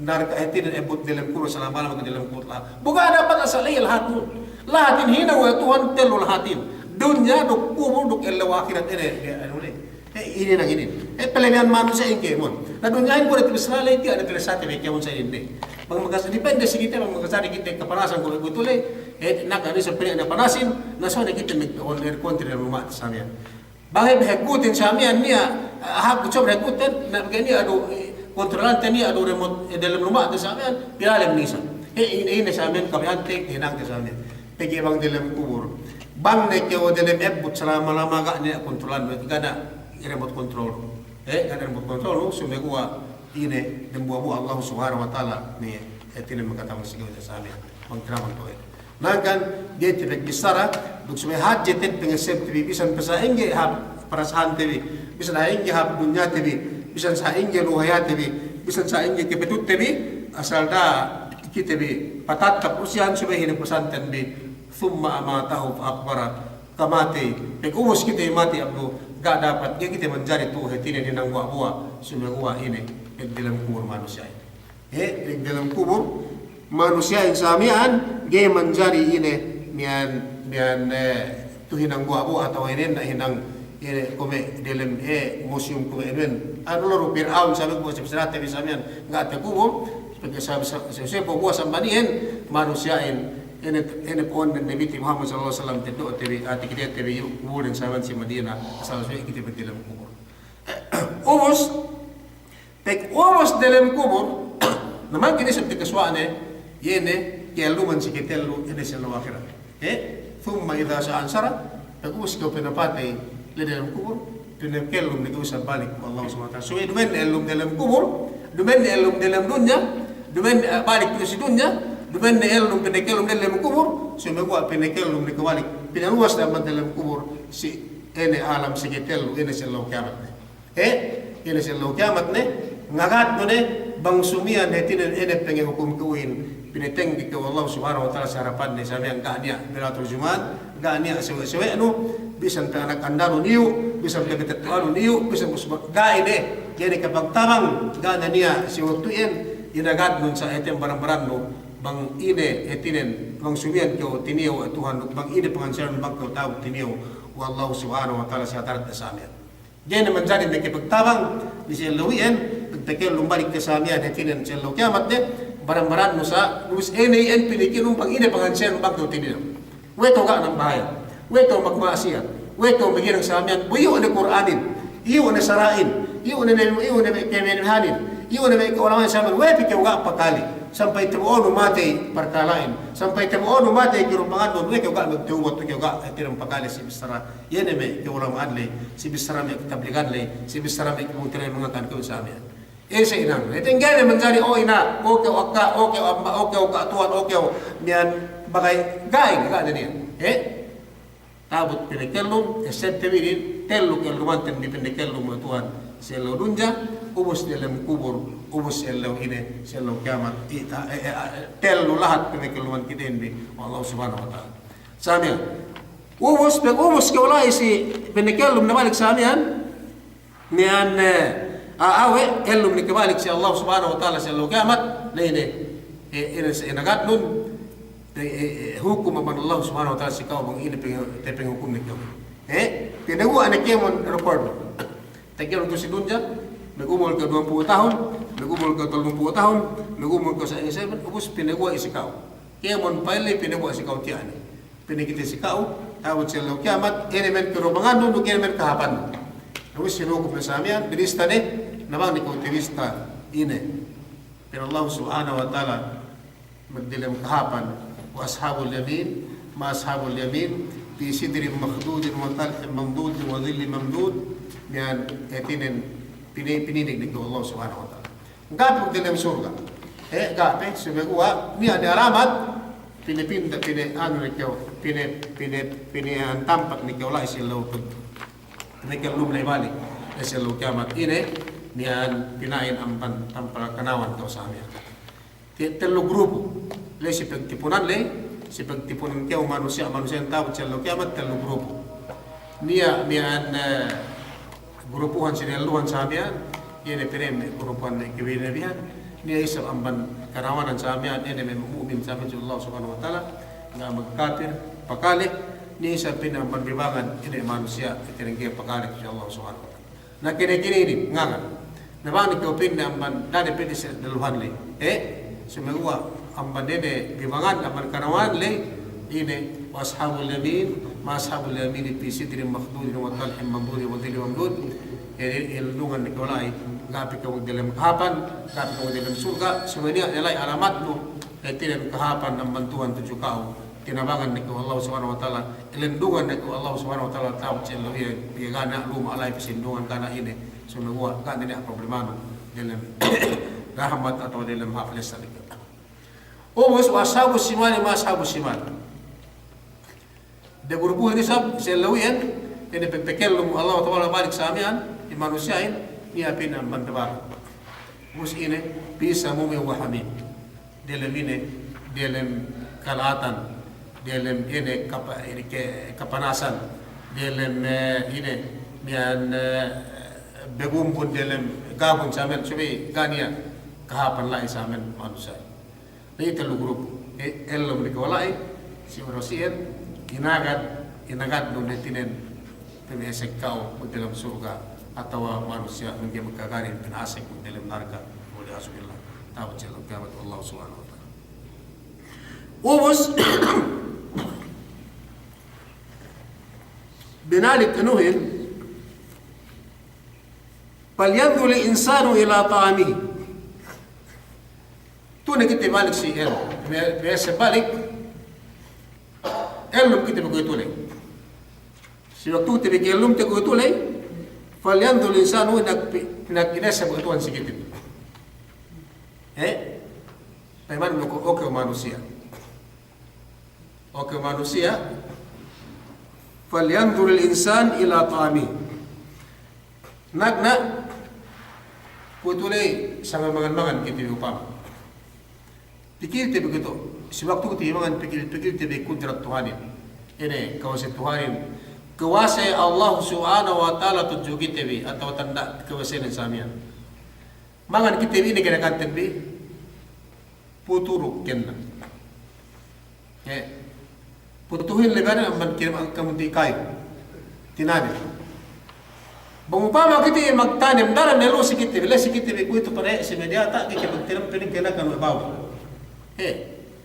narka' hātinen ebbut delem kubul, salama-lama ke delem kubul lahat. Bu ga' dapat asal iye lahatnun. Lahatin hinang we' Tuhan tellu lahatin. Dunya duk kubul duk ellew ahirat ine, ine, anu le. Eh, inin hanginin. Eh, pelebihan manusiya'in kēmon. Na dunyahin kuwe' du tabissara la'i, tiya' ne telessate bi kēmon sa inin ne. Bang magas-, depende si kite, bang magasari kite kapanasan kuwe' behu tu le. Eh, na kami sa pene' ne panasin, na so ne kite me' on aircon te dem luma'te samiyan. Bang he behegutin samiyan niya', eh, hap kucob behegutin, na bang niya' adu, eh, kontrolante niya' adu remote, eh, delem luma'te samiyan, pilalem ne isab. Eh, ine, ine samiyan, kabaya'ante, hinangte samiyan. Pegge' bang delem kubul. Bang ne kew delem ebbut salama-lama ga' ne kontrolan, ga' ne remote control. Eh, ga' ne remote control, sumeguwa' ine dembuwa'-buwa' Allah Subhanahu wa Ta'ala ne, eh, hātinen makatawang si kew samiyan. Bang tinaman tu, eh. Hangkan, ga'i te bi bissara, duk subey hadje te pangesebte bi, bisan pe sa'ingge hap parasahante bi, bisan sa'ingge hap dunyate bi, bisan sa'ingge luhayate bi, bisan sa'ingge kapetutte bi, asal da'a kite bi patattap usihan subey hinapusanten bi, thumma amatahu fa aqbarah, kamatey, pag ubus kite matey abdu, ga' dapat, ga'i kite manjari tu hātinen hinang buwa'-buwa', sumeguwa' ine, pegge' delem kubul manusiya'in. Eh, pegge' delem kubul, Manusiya'in sa miya'an, ga'i manjari ine, miya'an, miya'an, eh, tu hinang buwa'-buwa' atawa ine, na hinang, ine, kuwe' delem, eh, museum kuwe' ine. Anu lu Pir'aun sa miya'an, kuwe' si-, si-, sa miya'an, ga' takubul, pegge' sa-, sa-, sa-, sa-, buwa' sambani'en, manusiya'in, ine, ine po'onnen Nabi Muhammad sallallahu alaihi wasallam, teddo' te bi, ah, takite te bi, kubulen sa miya'an si Madina, asal suwe' kite bi delem kubul. Ubus, pag ubus delem kubul, na mangkin isab takasuwa'ne, iye ne, ka'elluman si katellu, ine si ellew ahirat. Eh, thumma idha sha'a anshara, pag ubus kew pinapatey, la'i delem kubul, pinakellum ne kew isab balik we' Allah subhanahu wa ta'ala. Sumeguwa' duma'in ne ellum delem kubul, duma'in ne ellum delem dunya, duma'in ne, eh, balik kew si dunya, duma'in ne ellum pinakellum delem kubul, sumeguwa' pinakellum ne kew balik. Pinaluwas ne amban delem kubul, si ine alam si katellu, ine si ellew kiyamat ne. Eh, ine si ellew kiyamat ne, ngagatnu ne, bang sumiyan hātinen ine pangahukum ka'uhin, pinatengge kew we' Allah subhanahu wa ta'ala si harapanne, sa miya'an ga' niya' bela turjuman, ga' niya' sawe'-sawe'nu, bisan pe anak andanu niyu', bisan pe matetto'anu niyu', bisan pe usba, ga' ine, ga' ine kapagtabang, ga' ne niya' si waktu iyan, inagatnun sa hātinen baran-barannu, bang ine hātinen, bang sumiyan kew tinilew we' Tuhan, bang ine pangansiyaranun bang kew ta'abut tinilew we' Allah subhanahu wa ta'ala si hadaratne sa miya'an. Ga'i ne manjari makapagtabang, si ellew iyan, pagtakellum balik kew sa miya'an hātinen si ellew kiyamat ne, baran-barannu sa, ubus ine iyan pinakellum bang ine pangansiyaranun bang kew tinilew. We'ey kew ga' nambahayang, we'ey kew magma'asiyat, we'ey kew maghinang sa miya'an, bu iyu' ne Kur'anin, iyu' ne sara'in, iyu' ne, iyu' ne me' kemenihanin, iyu' ne me' ka'ulama'in sa miya'an, we'ey pe kew ga' pakale, sampay tabo'onu matey parkala'in, sampay tabo'onu matey karupanganun, we'ey kew ga' magtawbat, we'ey kew ga' hātinen pakale si bissara Iye ne me' ka'ulama'an ley, si bissara me' katabligan ley, si bissara me' kabungtiran mangakan kew sa miya'an. Iye sa inang, hātinen ga'i ne manjari, o ina', o kew akka', o kew amma', o kew ka'atuwan, o kew miya'an bagay, ga'i, ga'i ne niya'. Eh? Ta'abut pinakellum, eh, sente bi inin, tellu kellumanten bi pinakellum we' Tuhan. Si ellew dunya, ubus delem kubul, ubus si ellew ine, si ellew kiyamat, ita, eh, eh, eh, tellu lahat pinakelluman kitehin bi we' Allah Subhanahu wa Ta'ala. Sa miya'an. Ubus, pag ubus kew la'i si pinakellum ne balik sa miya'an, miya'an, eh, a-, awe', ellum ne kew balik si Allah Subhanahu wa Ta'ala si ellew kiyamat, la'i ne, eh, ine sa inagatnun, eh, eh, eh, hukum amban Allah Subhanahu wa Ta'ala si ka'u bang ine pang-, tapangahukum ne kew. Eh, pinaguwa' ne kēmon record. Takellum kew si dunya, magumul kew duwempū' tahun, magumul kew tellumpū' tahun, magumul kew sa-, sa-, ubus pinaguwa' si ka'u. Kēmon pa'in ley pinaguwa' si ka'u tiya' ne. Pinakite si ka'u, ta'abut si ellew kiyamat, ine men karupanganun, duk ine men kahāpannun. Ubus sinukup ne sa miya'an, binista ne, na bang ne kew tabista ine. Pa'in Allah Subhanahu wa Ta'ala, magdelem kahāpan, wa ashabul yamin, ma ashabul yamin, fi sidrin makhdudin wa talhin mamdudin wa dhillin mamdud, miya'an hātinen pini-, pininig ne kew Allah Subhanahu wa Ta'ala. Ga' pe delem surga'. Eh, ga' pe, sumeguwa' niya' ne alamat, pinipinda, pini-, anu ne kew, pini-, pini-, pini-, an tampat ne kew la'i si ellew, pinakellum la'i balik, eh, si ellew kiyamat ine, miya'an pina'in amban tampal kanawan kew sa miya'an. Te-, tellu grupu. La'i si pagtipunan la'i, si pagtipunan kew manusiya', manusiya'in ta'abut si ellew kiyamat, tellu grupu. Niya' miya'an, eh, grupuhan si delluhan sa miya'an, iye ne pa'in me' grupuhan me' kabinabihan. Niya' isab amban kanawanan sa miya'an, iye ne me' mu'min sa miya'an si Allah Subhanahu wa Ta'ala, ga' magkapir, pakale. Niya' isab pa'in amban bibangan, iye ne manusiya', iye ne ga'i pakale si Allah Subhanahu wa Ta'ala. Na kine-kine inin, ngakan. Na bang ne kew pa'inne amban, da'a ne pa'inne si delluhan ley. Eh, sumeguwa' amban ine, bibangan, amban kanawan ley, ine, wa ashabul yamin, ma ashabul yamin fi sidrin makhdudin wa talhin mamdudin wa dhillin mamdud. Ine, ellundungan ne kew la'i, ga' pe kew delem kahāpan, ga' pe kew delem surga', subey niya' ne la'i alamatnu, hātinen kahāpan amban Tuhan tudju ka'u. Tinabangan ne kew Allah Subhanahu wa Ta'ala, elundungan ne kew Allah Subhanahu wa Ta'ala, ta'abut si ellew iyan, piye ga' ne luma' la'i pasindungan ga' ne ine, sumeguwa' ga' ne niya' problemanu, delem rahmat atawa delem hāp lessa ne kew. Ubus, wa ashabus shimali ma ashabus shimal. De grupuhin isab, si ellew iyan, ine pagtakellum Allah Ta'ala balik sa miya'an, in manusiya'in, niya' pa'in amban tabara. Ubus ine, fi samumin wa hamim. Delem ine, delem kala'atan, delem ine kapa-, ine ke-, kapanasan, delem, eh, ine, miya'an, eh, bagumbun delem gagun sa miya'an, subey ga' niya' kahāpan la'i sa miya'an manusiya'. Iye tellu grup. E, ellum ne kawala'i, si manusiya', inagad, inagad nu ne tinen, pemesek ka'u, magdalem surga', atawa manusiya', mangga'i magkagarin, pinasek, magdalem narka', wal iyazu billah. Ta'abut si ellew kiyamat, Allah subhanahu wa ta'ala. Ubus, binalik anuhin, "Falyanzuril insanu ila ta'amihi." Tu'u ne kite balik si el. Me-, me-, si balik. Ellum kite bi kuwe'itu ley. Si waktu kite bi ellum te kuwe'itu ley. "Falyanzuril insanu," nag-, nag-, inese bi Tuhan si kite bi. Eh? Payamanu ko, oke manusiya'. Oke manusiya', "Falyanzuril insan ila ta'amihi." Nagna', kuwe'itu ley sanga mangan-mangan kite bi upama. Pikilte bi kuwe'itu, si waktu kite bi mangan pikil-, pikilte bi kudrat Tuhanin. Ine, kawase Tuhanin. Kawase Allah subhanahu wa ta'ala tudju kite bi, atawa tanda' kawasenen sa miya'an. Mangan kite bi ine kinakanten bi, puturuk kenna. Eh, putuhin lebanen amban kinakan kamunti' kayu. Tinanem. Bang upama kite magtanem, daran ne lu si kite bi, le si kite bi kuwe'itu pare si me' diyata', kite magtanem pinin kinakan we' bawi. Eh,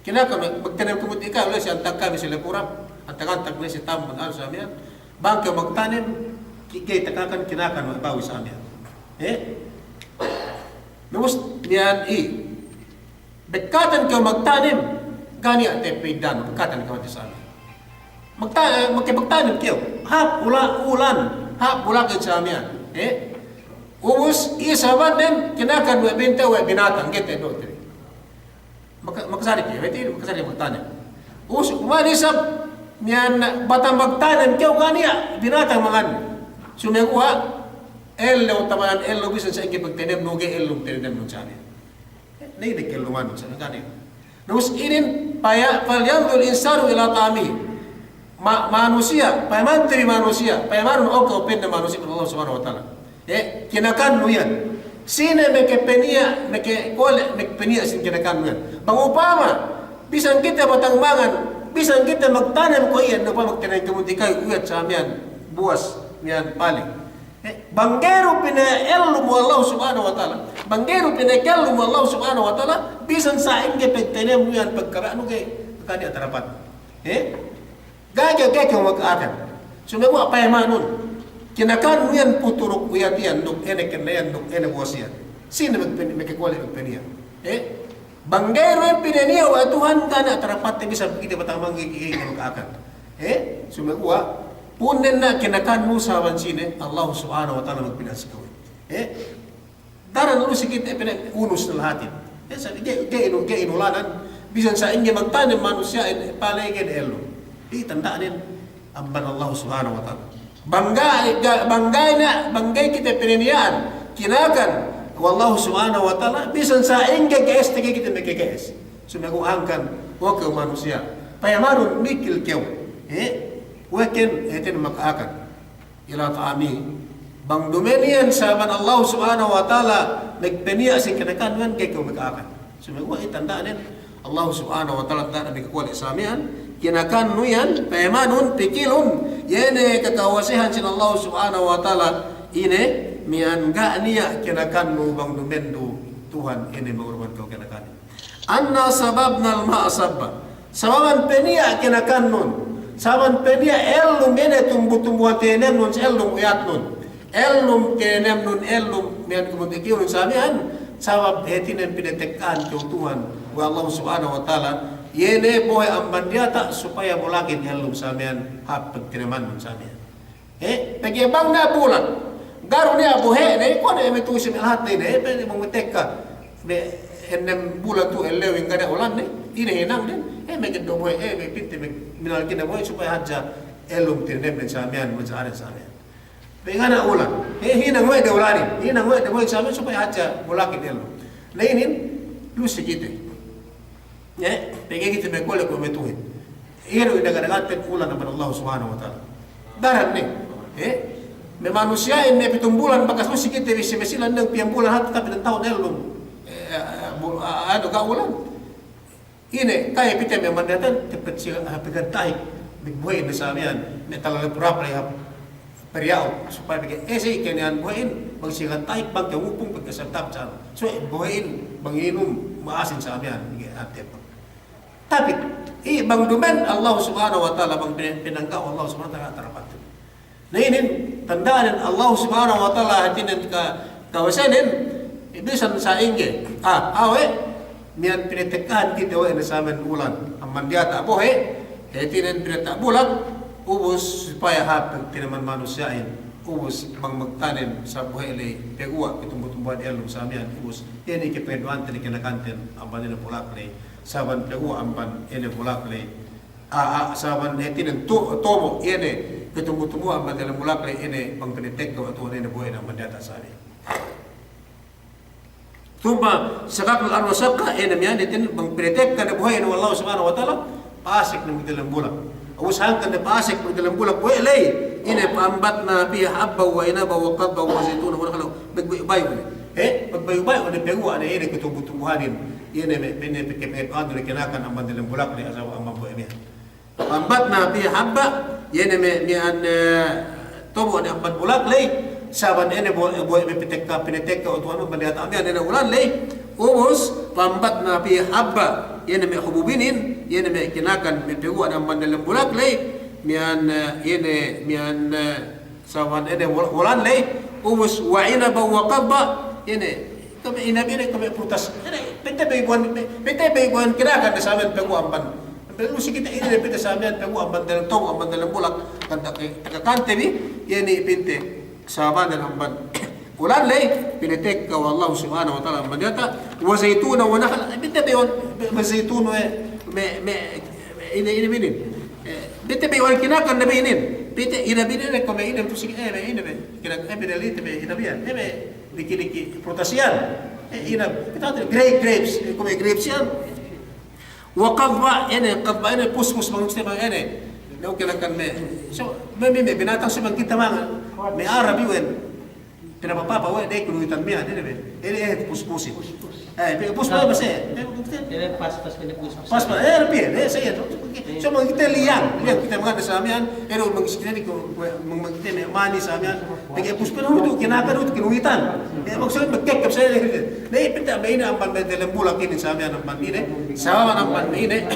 kinakan we', magtanem kamunti' kayu, le si antak kami si Lepurap, antak-antak le si Tambun, anu sa miya'an. Bang kew magtanem, ki-, ga'i takakan kinakan we' bawi sa miya'an. Eh? Nubus miya'an i. Bekkatan kew magtanem, ga' niya' te piddan, bekkatan kew magtanem. Magta-, eh, magke-, magtanem kew. Hap ula-, ulan, hap ulakin sa miya'an. Eh? Ubus, iye sabab den, kinakan we' binte, we' binatang, ga'i te do' te. Maka-, makasari kew, we' te, makasari magtanem. Ubus, kuman isab, miya'an batang magtanem kew ga' niya' binatang mangan. Sumeguwa', ellew tabanan, ellew bisan sa'ingge pagtanemnu ga'i ellum tanemnu sa miya'an. Ney ne kelluman sa' ne. Nubus inin paya, "Falyanzuril insanu ila ta'amihi." Ma-, manusiya', payamante bi manusiya', payamanun oke upenne manusiya' Allah subhanahu wa ta'ala. Eh, kinakannu iyan. Sine meke peniya', meke kole', meke peniya' sin kinakannu iyan. Bang upama, bisan kite batang mangan, bisan kite magtanem ko' iyan, upama magtanem kamunti' kayu, uyat sa miya'an, buwas miya'an pale. Eh, bang ga'i du pina'ellum we' Allah subhanahu wa ta'ala, bang ga'i du pina'ellum we' Allah subhanahu wa ta'ala, bisan sa'ingge pagtanemnu iyan pagkaba'nu ga'i, ga' niya' tarapat. Eh? Ga'i, ga'i, ga'i kew maka'akan. Sumeguwa' payamanun. Kinakannu iyan puturuk uyat iyan, duk ine kenna iyan, duk ine buwas iyan. Sine magpen-, meke kole' magpeniya'. Eh? Bang ga'i du iyan pineniya' we' Tuhan, ga' niya' tarapatte bisan kite batang mangan ga'i, ga'i, ga'i maka'akan. Eh, sumeguwa', pu'unnen na kinakannu sabab sine, Allah subhanahu wa ta'ala magpeniya' si ka'u. Eh, daran lu si kite pene unus lahatin. Eh, sa-, ga'i, ga'i inu-, ga'i inulanan, bisan sa'ingge magtanem manusiya'in, pale ga'i ne ellum. Iye tanda'nen, amban Allah subhanahu wa ta'ala. Bang ga'i, ga-, bang ga'i ne, bang ga'i kite peneniya'an, kinakan we' Allah subhanahu wa ta'ala, bisan sa'ingge ge'es te ga'i kite meke ge'es. Sumeguwa' hangkan, we' kew manusiya'. Payamanun mikil kew. Eh? We' ken, eh, ten maka'akan. Ila ta'amihi. Bang duma'in iyan sabab Allah subhanahu wa ta'ala, magpeniya' sin kinakannu iyan ga'i kew maka'akan. Sumeguwa' iye tanda'nen, Allah subhanahu wa ta'ala tanda'nen meke kole' sa miya'an, kinakannu iyan, payamanun, pikilun, iye ne kakawasehan sin Allah subhanahu wa ta'ala, ine, miya'an ga' niya' kinakannu bang duma'in du Tuhan ine ma'uruman kew kinakannu. Anna sababnal ma'a sabba. Sababan peniya' kinakannun. Sababan peniya' ellum ine tumbu-tumbuhan tinemnun, ellum uyatnun. Ellum tinemnun, ellum miya'an kumun tekiyunun sa miya'an. Sabab hātinen pinatekkahan kew Tuhan we' Allah subhanahu wa ta'ala. Iye ne bohe' amban diyata' supaya bulakin ellum sa miya'an hāp pagtinemannun sa miya'an. Eh, pegge' bang niya' bulan. Ga' du niya' bohe'ne, kuwe' ne me' tu'u si me' lahatne ne, pegge' bang me' tekka. Me' ennem bulan tu'u ellewin ga' niya' ulanne, ine hinangden, eh, me' geddo' bohe', eh, me' pinte, me' minal kine bohe', supaya hadja ellum tinemnen sa miya'an, manjari sa miya'an. Pegge' ga' niya' ulan, eh, hinang we' de ulanin, hinang we' de bohe' sa miya'an, supaya hadja bulakin ellum. Na inin, lu'u si kite. Eh, pegge' kite me' kole' kuwe' me' tu'uhin. Iye du indaga-dagaten ulan amban Allah subhanahu wa ta'ala. Daran ne. Eh, me' manusiya'in me' pitung bulan bakas lu'u si kite bi si Masilan ne piyam bulan hāti tapī ne tahun ellum. Eh, bu-, a-, anu ga' ulan. Ine, kaye pite me' mandiyata'an, tepet si, ah, pegan tahik, magbohe' ne sa miya'an, me' talale purap le hap, periya'u, supaya pegge' ese' keniyan bohe'in, bang si pegan tahik, bang kemupung, pegge' sa tap sa. So, bohe'in, bang inum, ma'asin sa miya'an, pegge' atep. Tapi, i bang dumen Allah Subhanahu wa Ta'ala, bang pin-, pinangga' Allah Subhanahu wa Ta'ala, tarapat. Na inin, tanda'anen Allah Subhanahu wa Ta'ala, hātinen ka-, kawesanen, bisan sa'ingge. Ah, awe', miya'an pinatekkahan kite we' ne sa miya'an ulan. Amban diyata' bohe', hātinen diyata' bulak, ubus supaya hāp tinaman manusiya'in. Ubus bang magtanem sa bohe' ley, paguwa' katumbu-tumbuhan ellum sa miya'an, ubus. Iye ne kapangadu'anten kinakanten, amban ine bulak ley. Saban paguwa' amban ine bulak ley. A, a, saban hātinen to-, tomo', iye ne, katumbu-tumbuhan amban dalem bulak ley, iye ne, bang pinatekka we' Tuhan ine bohe'in amban diyata' sa ley. Thumma shaqaqnal arda shaqqa, iye ne miya'an hātinen bang pinatekka ne bohe'in we' Allah Subhanahu wa Ta'ala, pa'asek ne magdalem bulak. Ubus hangkan ne pa'asek magdalem bulak bohe' ley, iye ne fa ambatna fiha habban wa inaban wa qadban wa zaytunan wa nakhlan, magbayu'-bayu' ne. Eh, magbayu'-bayu' ne paguwa' ne iye ne katumbu-tumbuhanin. Iye ne me', me' ne pegge' me' anu ne kinakan amban dalem bulak ley, asal amban bohe' miya'an. Fa ambatna fiha habban, iye ne me', miya'an, eh, tomo' ne amban bulak ley, saban ine bo-, bohe' me' pinatekka, pinatekka we' Tuhan amban diyata' miya'an ine ulan ley, ubus, fa ambatna fiha habban, iye ne me' hubub inin, iye ne me' kinakan me' paguwa' ne amban dalem bulak ley, miya'an, eh, iye ne, miya'an, eh, saban ine wul-, ulan ley, ubus wa inaban wa qadban, iye ne, kuwe' inab ine, kuwe' prutas. Ine, pa'inte bayu'an, pa'inte bayu'an kinakan ne sa miya'an paguwa' amban. Pegge' lu si kite ine, pa'inte sa miya'an paguwa' amban dalem, tomo' amban dalem bulak, kan take-, takakante bi, iye ne pa'inte saban ne amban ulan ley, pinatekka we' Allah Subhanahu wa Ta'ala amban diyata', wa zaytunan wa nakhlan, pa'inte bayu'an, me' zaytun we', me', me', ine, ine, inin. Eh, pa'inte bayu'an kinakan ne bi inin. Pa'inte inab inin, kuwe' me' inab tu si, eh, me' inab, eh. Kinakan, eh, pa'inte lite me' inab iyan. Eh, me' diki'-diki' prutas iyan. Eh, inab. Kite ate grape, grapes. Eh, kuwe' me' grapes iyan. Wa qadban, ine, qadban ine, puspus, bang site bang ine. Daw kinakan me'. So, me', me', me' binatang so bang kite mangan. Me' Arab iyan. Pinapapapa we' de kunuwitan miya'an, ine be. Ine, eh, puspusin. Eh, be, puspus base. Ine paspas, ine puspas. Paspas, eh, be, eh, sa iyan. So, bang kite liyang, liyang kite mangan sa miya'an, eh, bang kite ni ku, bang kite ni mani sa miya'an. Pegge' puspas nu tu kinakan, nu tu kunuwitan. Eh, maksudnen magkekkep sa iyan. Na, pa'inte me' ine amban me' dalem bulak inin sa miya'an amban ine. Sababan amban ine.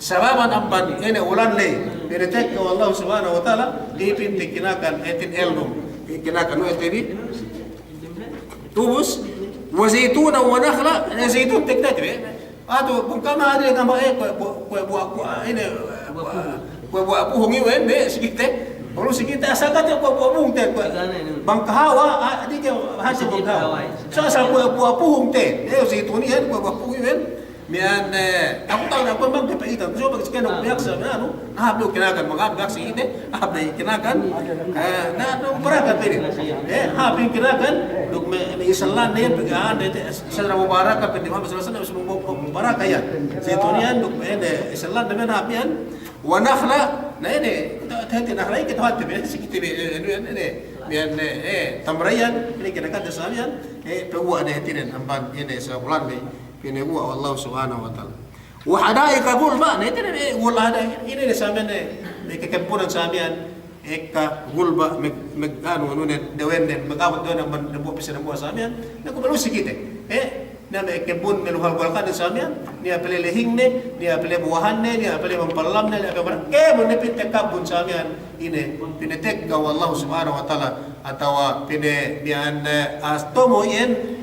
Sababan amban ine ulan ley, pinatekka we' Allah Subhanahu wa Ta'ala, iye pa'inte kinakan, hātinen ellum, kinakan we' te bi. Ubus, wa zaytunan wa nakhlan, ine zaytun tekka te bi. Atu, bang kama ade kama, eh, kuwe', kuwe', kuwe' buwa', kuwe', ine, kuwe', kuwe' buwa' puhung iwen, be, si kite. Baru si kite asal kate kuwe' buwa' puhung te, kuwe'. Bang kahawa, ah, di ke, hati bang kahawa. So asal kuwe' buwa' puhung te, eh, zaytun iyan, kuwe' buwa' puhung iwen. Miya'an, eh, aku ta'u ne aku bang kapa'itan. So, bang si kite biyaksa, miya'an, anu, hāp du kinakan, bang hāp biyaksa ite, hāp du kinakan, eh, na, na, baraka pe inin. Eh, hāp du kinakan, duk me', me' isallan ne, pegge' ande, te, sadara mubaraka, pa'inte Muhammad sallallahu alaihi wasallam, mu-, mu-, mubaraka iyan. Zaytun iyan, duk me' ine, isallan ne, me' hāp iyan. Wa nakhlan, na ine, ta-, ta-, ta-, nakhlan, kite hāti, me', si kite, me', eh, anu iyan, ine, miya'an, eh, eh, tamra iyan, ine, kinakan te sa miya'an, eh, paguwa' ne hātinen, amban, ine, sa ulan ne. Pinaguwa' we' Allah Subhanahu wa Ta'ala. Wa hada'iqa ghulba, na ine ne, eh, ghulba hada'iq, ine ne sa miya'an, eh, me' kakebbunan sa miya'an, ekka ghulba, me', me', anu, anu ne, dawen ne, me' abut dawen ne, amban dambuwa' pī si dambuwa' sa miya'an, na kuwe' balu si kite, eh, na me' kebbun, me' luhal-luhal ka'an sa miya'an, niya' pale lehingne, niya' pale buwahanne, niya' pale mampallamne, niya' pale barak, kebbun ne pa'inte kebbun sa miya'an, ine, pinatekka we' Allah Subhanahu wa Ta'ala, atawa pine-, miya'an, eh, as tomo' iyan,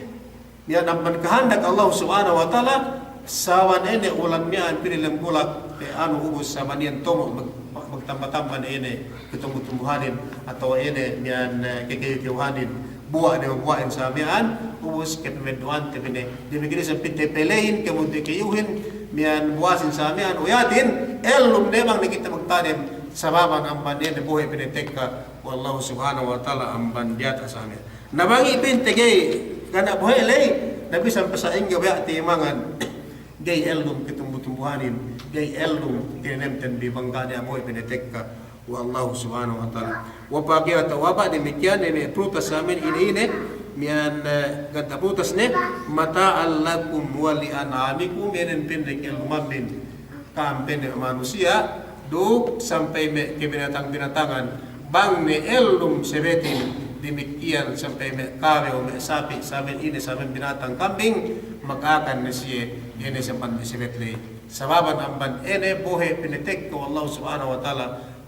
Miya'an amban kahandak Allah Subhanahu wa Ta'ala, saban ine ulan miya'an pī dalem bulak, eh, anu ubus saban iyan tomo' mag-, magtamba-tamba ne ine katumbu-tumbuhanin, atawa ine miya'an, eh, kakayu-kayuhanin, buwa' ne buwa'in sa miya'an, ubus kapameddo'ante bi ne. Damikkiyan isab pa'inte palehin, kēmon te kayuhin, miya'an buwasin sa miya'an, uyatin, ellum ne bang ne kite magtanem, sababan amban ine bohe' pinatekka we' Allah Subhanahu wa Ta'ala amban diyata' sa miya'an. Na bang iye pa'inte ga'i, ga' ne bohe' ley, na bisan pe sa'ingge baya' timangan, ga'i ellum katumbu-tumbuhanin, ga'i ellum tinanemten bi bang ga' ne bohe' pinatekka we' Allahu Subhanahu wa Ta'ala. Wa fakihatan, wa ba' damikkiyan ne me' prutas sa miya'an ine-ine, Miya'an, eh, ganta' putas ne, متاعا لكم ولأنعامكم, iye ne pa'inne ka'ellumambin ka'am pa'inne manusiya', duk sampay me' kabinatang-binatangan, bang ne ellum sebetin, damikkiyan sampay me' kabew, me' sapi', samen ine, samen binatang kambing, maka'akan ne siye, iye ne sampay me' sebet ley. Sababan amban iye ne bohe' pinatekka we' Allah Subhanahu wa Ta'ala,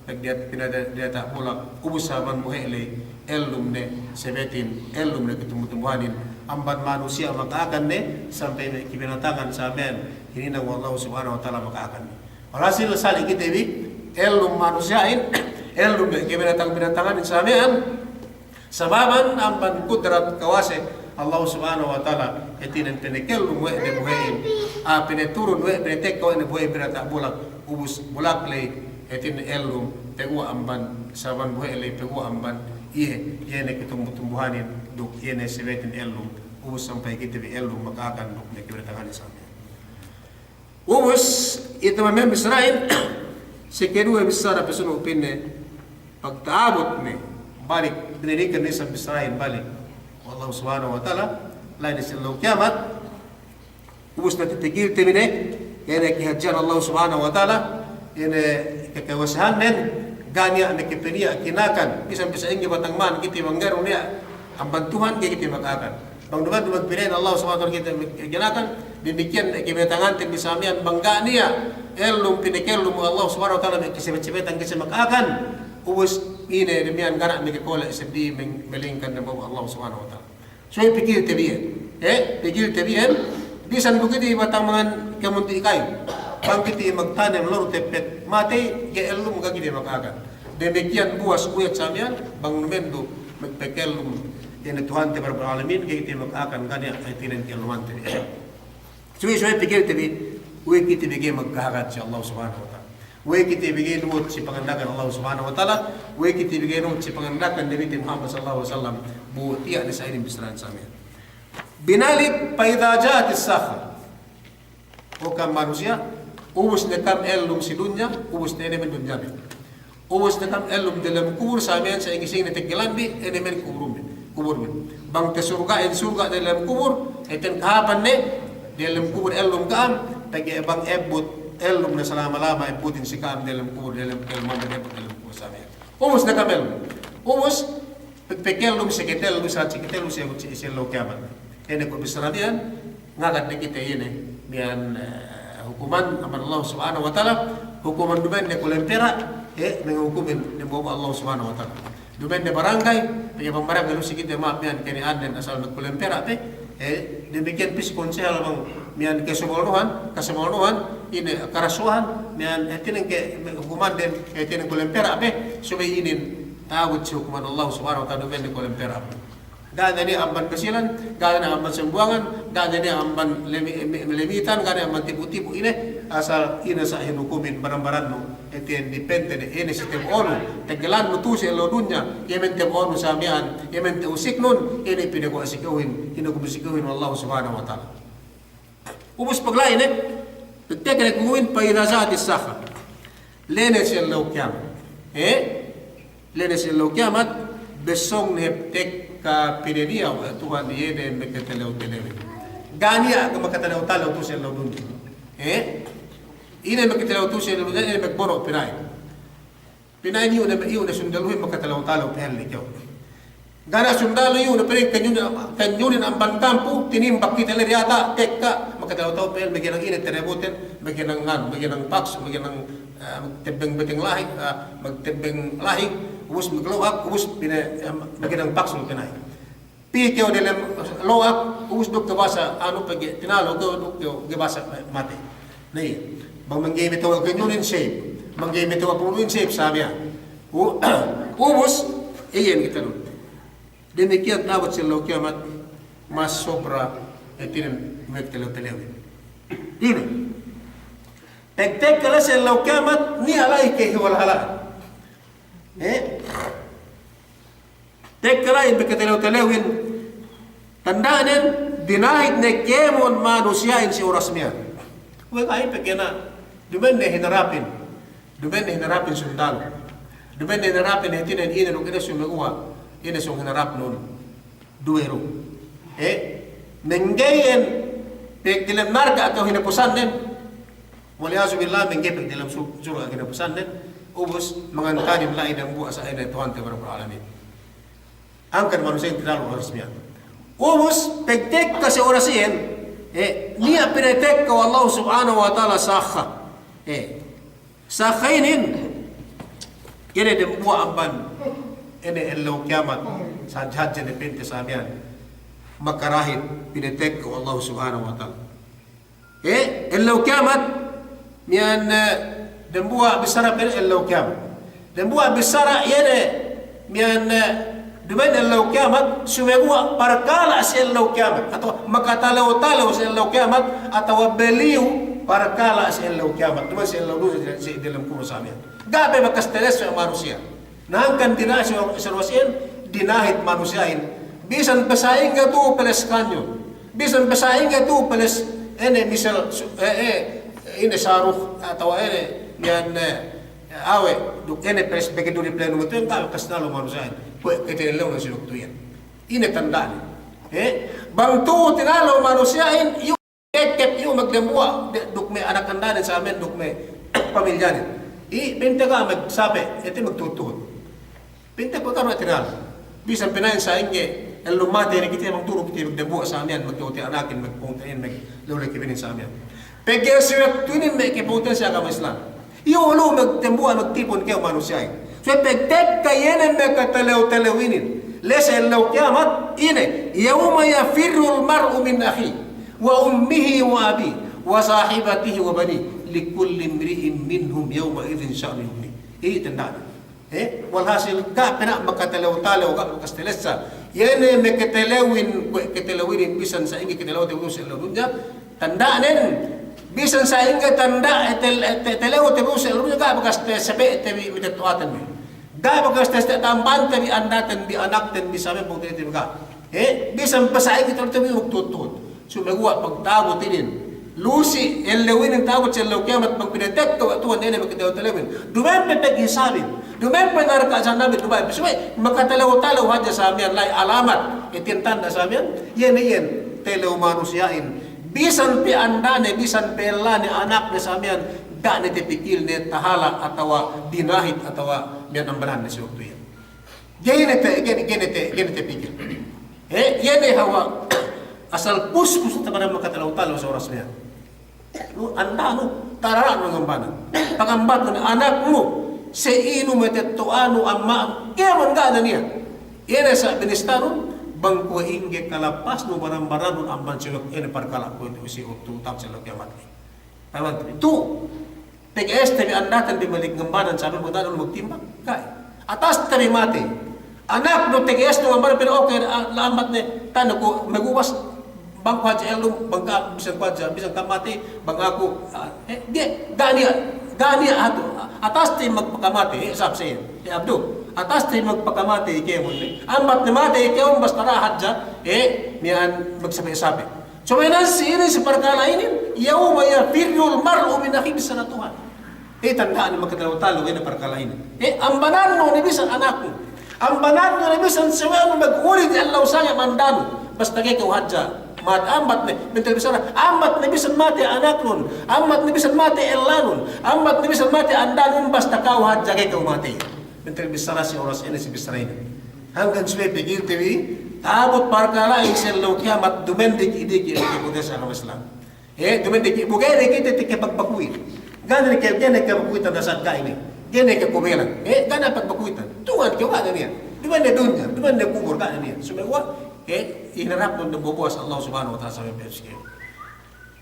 pagdiyata', pinadiyata' bulak, ubus sababan bohe' ley, ellum ne sebetin, ellum ne katumbu-tumbuhanin, amban manusiya' maka'akan ne, sampay me' kabinatangan samen, hininang we' Allah Subhanahu wa Ta'ala maka'akan ne. Walhasil sali' kite bi, ellum manusiya'in, ellum me' kabinatang-binatanganin samen, sababan amban kudrat kawase Allah Subhanahu wa Ta'ala, hātinen pinakellum we' ne bohe'in, ah, pinaturun we', pinatekka we' ne bohe'in, pinadiyata' bulak, ubus bulak ley, hātinen ellum, paguwa' amban, sababan bohe' ley, paguwa' amban, iye, iye ne katumbu-tumbuhanin, duk iye ne sebetin ellum, ubus sampay kite bi ellum maka'akan, duk me' kabinatanganin samen. Ubus, itu me' bissarahin, si keduwe bissara pasunu' pa'inne, pagta'abut ne, balik, binalikan ne isab bissarahin balik we' Allah Subhanahu wa Ta'ala, la'i ne si ellew kiyamat, ubus ne tatigilten bi ne, iye ne kahadjehan Allah Subhanahu wa Ta'ala, iye ne kakawasahannen, ga' niya' makapaniya' kinakan, bisan-bisan ingge batang man kite bang ga'i du niya' amban Tuhan, ga'i kite maka'akan. Bang duma'in du magpina'in Allah Subhanahu wa Ta'ala kite kinakan, damikkiyan kabinatanganten bi samen bang ga' niya' ellum pinakellum Allah Subhanahu wa Ta'ala, me' kasebet-sebetan kite maka'akan, ubus ine damiya'an ga' niya' makakole' seddili me-, malingkan dambuwa' Allah Subhanahu wa Ta'ala. So, pikilte bi iyan. Eh, pikilte bi iyan. Bisan du kite batang mangan kamunti' kayu. Bang kite magtanem lalu teppet matey, ga'i ellum ga' kite maka'akan. Damikkiyan buwas kuyat samen, bang duma'in du magpakellum iye ne Tuhante Rabbul Alamin, ga'i kite maka'akan, ga' niya' hātinen ka'ellumante. Subey-subey pikilte bi, we' kite bi ga'i magkahagad si Allah Subhanahu wa Ta'ala. We' kite bi ga'i nuhut si panganda'akan Allah Subhanahu wa Ta'ala, we' kite bi ga'i nuhut si panganda'akan Nabite Muhammad sallallahu alaihi wasallam, bu tiya' ne sa'inin bissarahin samen. Binalik, فإذا جاءت الصاخة. O ka'am manusiya', ubus ne ka'am ellum si dunya, ubus ne ine men dunyabi. Ubus ne ka'am ellum diyalem kubul, samen sa' ing-ising ne teggelanbi, ine men kuburbi, kuburbi. Bang tasurga'in surga' diyalem kubul, hātinen kahāpan ne, diyalem kubul ellum ka'am, pegge' bang ebbut, ellum ne salama-lama ebbutin si ka'am diyalem kubul, diyalem, diyalem kubul, ebbut diyalem kubul samen. Ubus ne ka'am ellum. Ubus, pe-, pekellum si katellu, sa' si katellu si, si, si ellew kiyamat. Ine ko' bissara miya'an, ngagad ne kite ine, miya'an, eh, hukuman amban Allah Subhanahu wa Ta'ala, hukuman duma'in ne kulang pera', eh, manghukumin ne bobo Allah Subhanahu wa Ta'ala. Duma'in ne barangay, pegge' bang barangay lu si kite ma'ap miya'an kene annen asal magkulang pera' pe, eh, damikkiyan pis konsehal bang miya'an kasumolnuhan, kasumolnuhan, ine karasuhan, miya'an, eh, hātinen ke hukumanden, eh, hātinen kulang pera' pe, subey inin ta'abut si hukuman Allah Subhanahu wa Ta'ala duma'in ne kulang pera' pe. Ga' ne niya' amban Basilan, ga' ne niya' amban Sambuwangan, ga' ne niya' amban Lemi-, Me-, Lemitan, ga' ne niya' amban Tipu-Tipu ine, asal ine sa' hinukumin baran-barannu, hātinen dipende ne, ine si tabo'onu, teggelannu tu'u si ellew dunya, iye men tabo'onu sa' miya'an, iye men ta'usiknun, ine pinaguwa' si ka'uhin, hinukum si ka'uhin we' Allah Subhanahu wa Ta'ala. Ubus pagla'i ne, tekka ne ku'uhin, فإذا جاءت الصاخة. La'i ne si ellew kiyamat. Eh? La'i ne si ellew kiyamat, besong ne hep tekka pinaniya' we' Tuhan iye ne makatalew-talewin. Ga' niya' makatalew-talew tu'u si ellew dunya. Eh? Ine makatalew tu'u si ellew dunya, ine magbono' pina'in. Pina'in iyu' ne, iyu' ne sundaluhin makatalew-talew pahel ne kew. Ga' niya' sundalu iyu' ne pa'in kanyunin, kanyunin amban kampu, tinimbak kite la'i diyata', tekka, makatalew-talew pahel, maghinang ine terebuten, maghinang nganu, maghinang paksu, maghinang, eh, magtebbeng beteng lahing, eh, magtebbeng lahing, ubus maglo'ak, ubus pina-, eh, maghinang paksu pina'in. Pī kew diyalem lo'ak, ubus duk kew basa, anu, pegge' tinalew kew duk kew ga'i basa matey. Na iye. Bang mangga'i matewa' kanyunin, safe. Bang ga'i matewa' punu'in, safe sa' miya'an. U-, ubus, iyan kite du. Damikkiyan ta'abut si ellew kiyamat, mas sobra, hātinen makatalew-talewin. Ine. Pagtekka la'i si ellew kiyamat, niya' la'i kahiwal-halan. Eh? Tekka la'i makatalew-talewin, tanda'nen dinahik ne kēmon manusiya'in si oras miya'an. Kuwe' ga'i pegge' na, duma'in ne hinarapin, duma'in ne hinarapin sundalu, duma'in ne hinarapin hātinen ine duk ine sumeguwa', ine sōng hinarapnun. Duwe du. Eh, mangga'i iyan pegdelem narka' kew hinapusannen. Wal iyazu billah, mangga'i pegdelem su-, surga' hinapusannen. Ubus, mangantanin la'i dambuwa' sa ine Tuhante bi Rabbul Alamin. Hangkan manusiya' tinalu oras miya'an. Ubus, pegtekka si oras iyan, eh, niya' pinatekka we' Allah Subhanahu wa Ta'ala sakka. Eh, sakka inin, iye ne dambuwa' amban, ine ellew kiyamat, sa hadja ne pa'inte sa miya'an, makarahit pinatekka we' Allah Subhanahu wa Ta'ala. Eh, ellew kiyamat, miya'an, eh, dambuwa' bissara pa'in ellew kiyamat. Dambuwa' bissara iye ne, miya'an, eh, duma'in ellew kiyamat, sumeguwa' parkala' si ellew kiyamat, atawa makatalew-talew si ellew kiyamat, atawa beliyu parkala' si ellew kiyamat, duma'in si ellew dunya si, si diyalem kubul sa miya'an. Ga' pe bakas telessa we' manusiya'. Na hangkan dina'it si, si oras iyan, dina'it manusiya'in. Bisan pe sa'ingge tu'u peles kanyun. Bisan pe sa'ingge tu'u peles, ine misal, su-, eh, eh, ine saruk, atawa ine, miya'an, eh, awe', duk ine peles pegge' du di plenu matu'in, ga' bakas tinalu manusiya'in. Kuwe' kite ellew ne si waktu iyan. Ine tanda'nen. Eh, bang tu'u tinalu manusiya'in, iyu' kekep iyu' magdambuwa', de-, duk me' anak andanen sa miya'an duk me' pamilyanen. I, pa'inte ga' magsape', ite magtuhut-tuhut. Pa'inte pegge' du tinalu. Bisan pina'in sa'ingge, ellew matey ne kite bang tu'u du kite magdambuwa' sa miya'an, magtuhut anakin, magpungtina'ihin, maglawlay kibinin sa miya'an. Pegge' si waktu inin me' kapungtina'ihan si agama Islam. Iyu' lu magdambuwa' magtipun kew manusiya'in. Subey pegtekka iye ne makatalew-talew inin. La'i si ellew kiyamat ine, yawma yafirrul mar'u min akhihi, wa ummihi wa abihi, wa sahibatihi wa banihi, likulli imri'in minhum yawma idhin sha'nun yughnihi. Iye tanda'nen. Eh, walhasil, ga' pe ne makatalew-talew, ga' bakas telessa. Iye ne makatalewin, kuwe' katalewin inin, bisan sa'ingge katalewte bi si ellew dunya, tanda'nen, bisan sa'ingge tanda', eh, tel-, eh, te-, talewte bi si ellew dunya, ga' bakas te-, sape'te bi, bi tetto'aten bi. Ga' bakas te-, te-, tambante bi, andaten bi, anakten bi, sa miya'an pungtina'iten bi, ga'. Eh, bisan pe sa'ingge talewte bi magtuhut-tuhut. Sumeguwa' pagta'abut inin, lu si ellew inin ta'abut si ellew kiyamat bang pinatekka we' Tuhan ine makatalew-talewin. Duma'in pe paghisabin. Duma'in pe narka' jahannamin, duma'in pe. Subey makatalew-talew hadja sa miya'an la'i alamat. Iten tanda' sa miya'an, iye ne iyan, talew manusiya'in. Bisan pe andane, bisan pe ellane, anakne sa miya'an, ga' ne tapikilne tahala' atawa dina'it atawa miya'an ambananne si waktu iyan. Ga'i ne te-, ga'i ne, ga'i ne te-, ga'i ne tapikil. Eh, iye ne hawal asal puspus taman makatalew-talew si oras miya'an. Nu, andanu, tarara'nu ngambanan. Pangambatnu ne anaknu, si inu, matetto'anu, amma'nu, kēmon ga' ne niya'. Iye ne sa' binistanun, bang kuwe' ingge kalapasnu baran-barannun amban si waktu, iye ne parkala' kuwe' itu si waktu ta'abut si ellew kiyamat. Taman tu, tu, T K S te bi andaten bi malik ngambanan sabi magdadal magtimbang. Ga'i. Ataste bi matey. Anaknu T K S nu ngambanan pa'in, oke, a-, ambat ne, tanda' ku magubas, bang ku hadja ellum, bang ka, bisan ku hadja, bisan ka matey, bang aku, a, eh, ga'i, ga' niya', ga' niya' hatu, a-, ataste magpakamatey, eh, sab sayin, eh, Abdu, ataste magpakamatey kēmon ne. Ambat ne matey kēmon, basta da'a hadja, eh, miya'an magsape'-sape'. Subey nan si inin si parkala' inin, yawma yafirrul mar'u min akhihi, bissara Tuhan. Eh, tanda'an makatalew-talew inin parkala' inin. Eh, ambanannu ne bisan anaknu. Ambanannu ne bisan sawe'nu maguli di ellew sangem andanu. Basta ga'i kew hadja. Mat-, ambat ne, bentel bissara, ambat ne bisan matey anaknun. Ambat ne bisan matey ellanun. Ambat ne bisan matey andanun, basta kew hadja ga'i kew matey. Bentel bissara si oras inin, si bissara inin. Hangkan subey pikilte bi, ta'abut parkala'in si ellew kiyamat, duma'in diki'-diki' ne kapungtina'ihan si agama Islam. Eh, duma'in diki', bu ga'i ne kite takapagbakuin. Ga' ne ke-, ga'i ne kabakuitan dasar ga'i ne. Ga'i ne kakubelan. Eh, ga' ne pagbakuitan. Tuhan kew ga' ne niya'. Duma'in ne dunya, duma'in ne kubul ga' ne niya'. Subey kuwe', eh, hinarapnun dambuwa' si Allah Subhanahu wa Ta'ala sampay pepsi kew.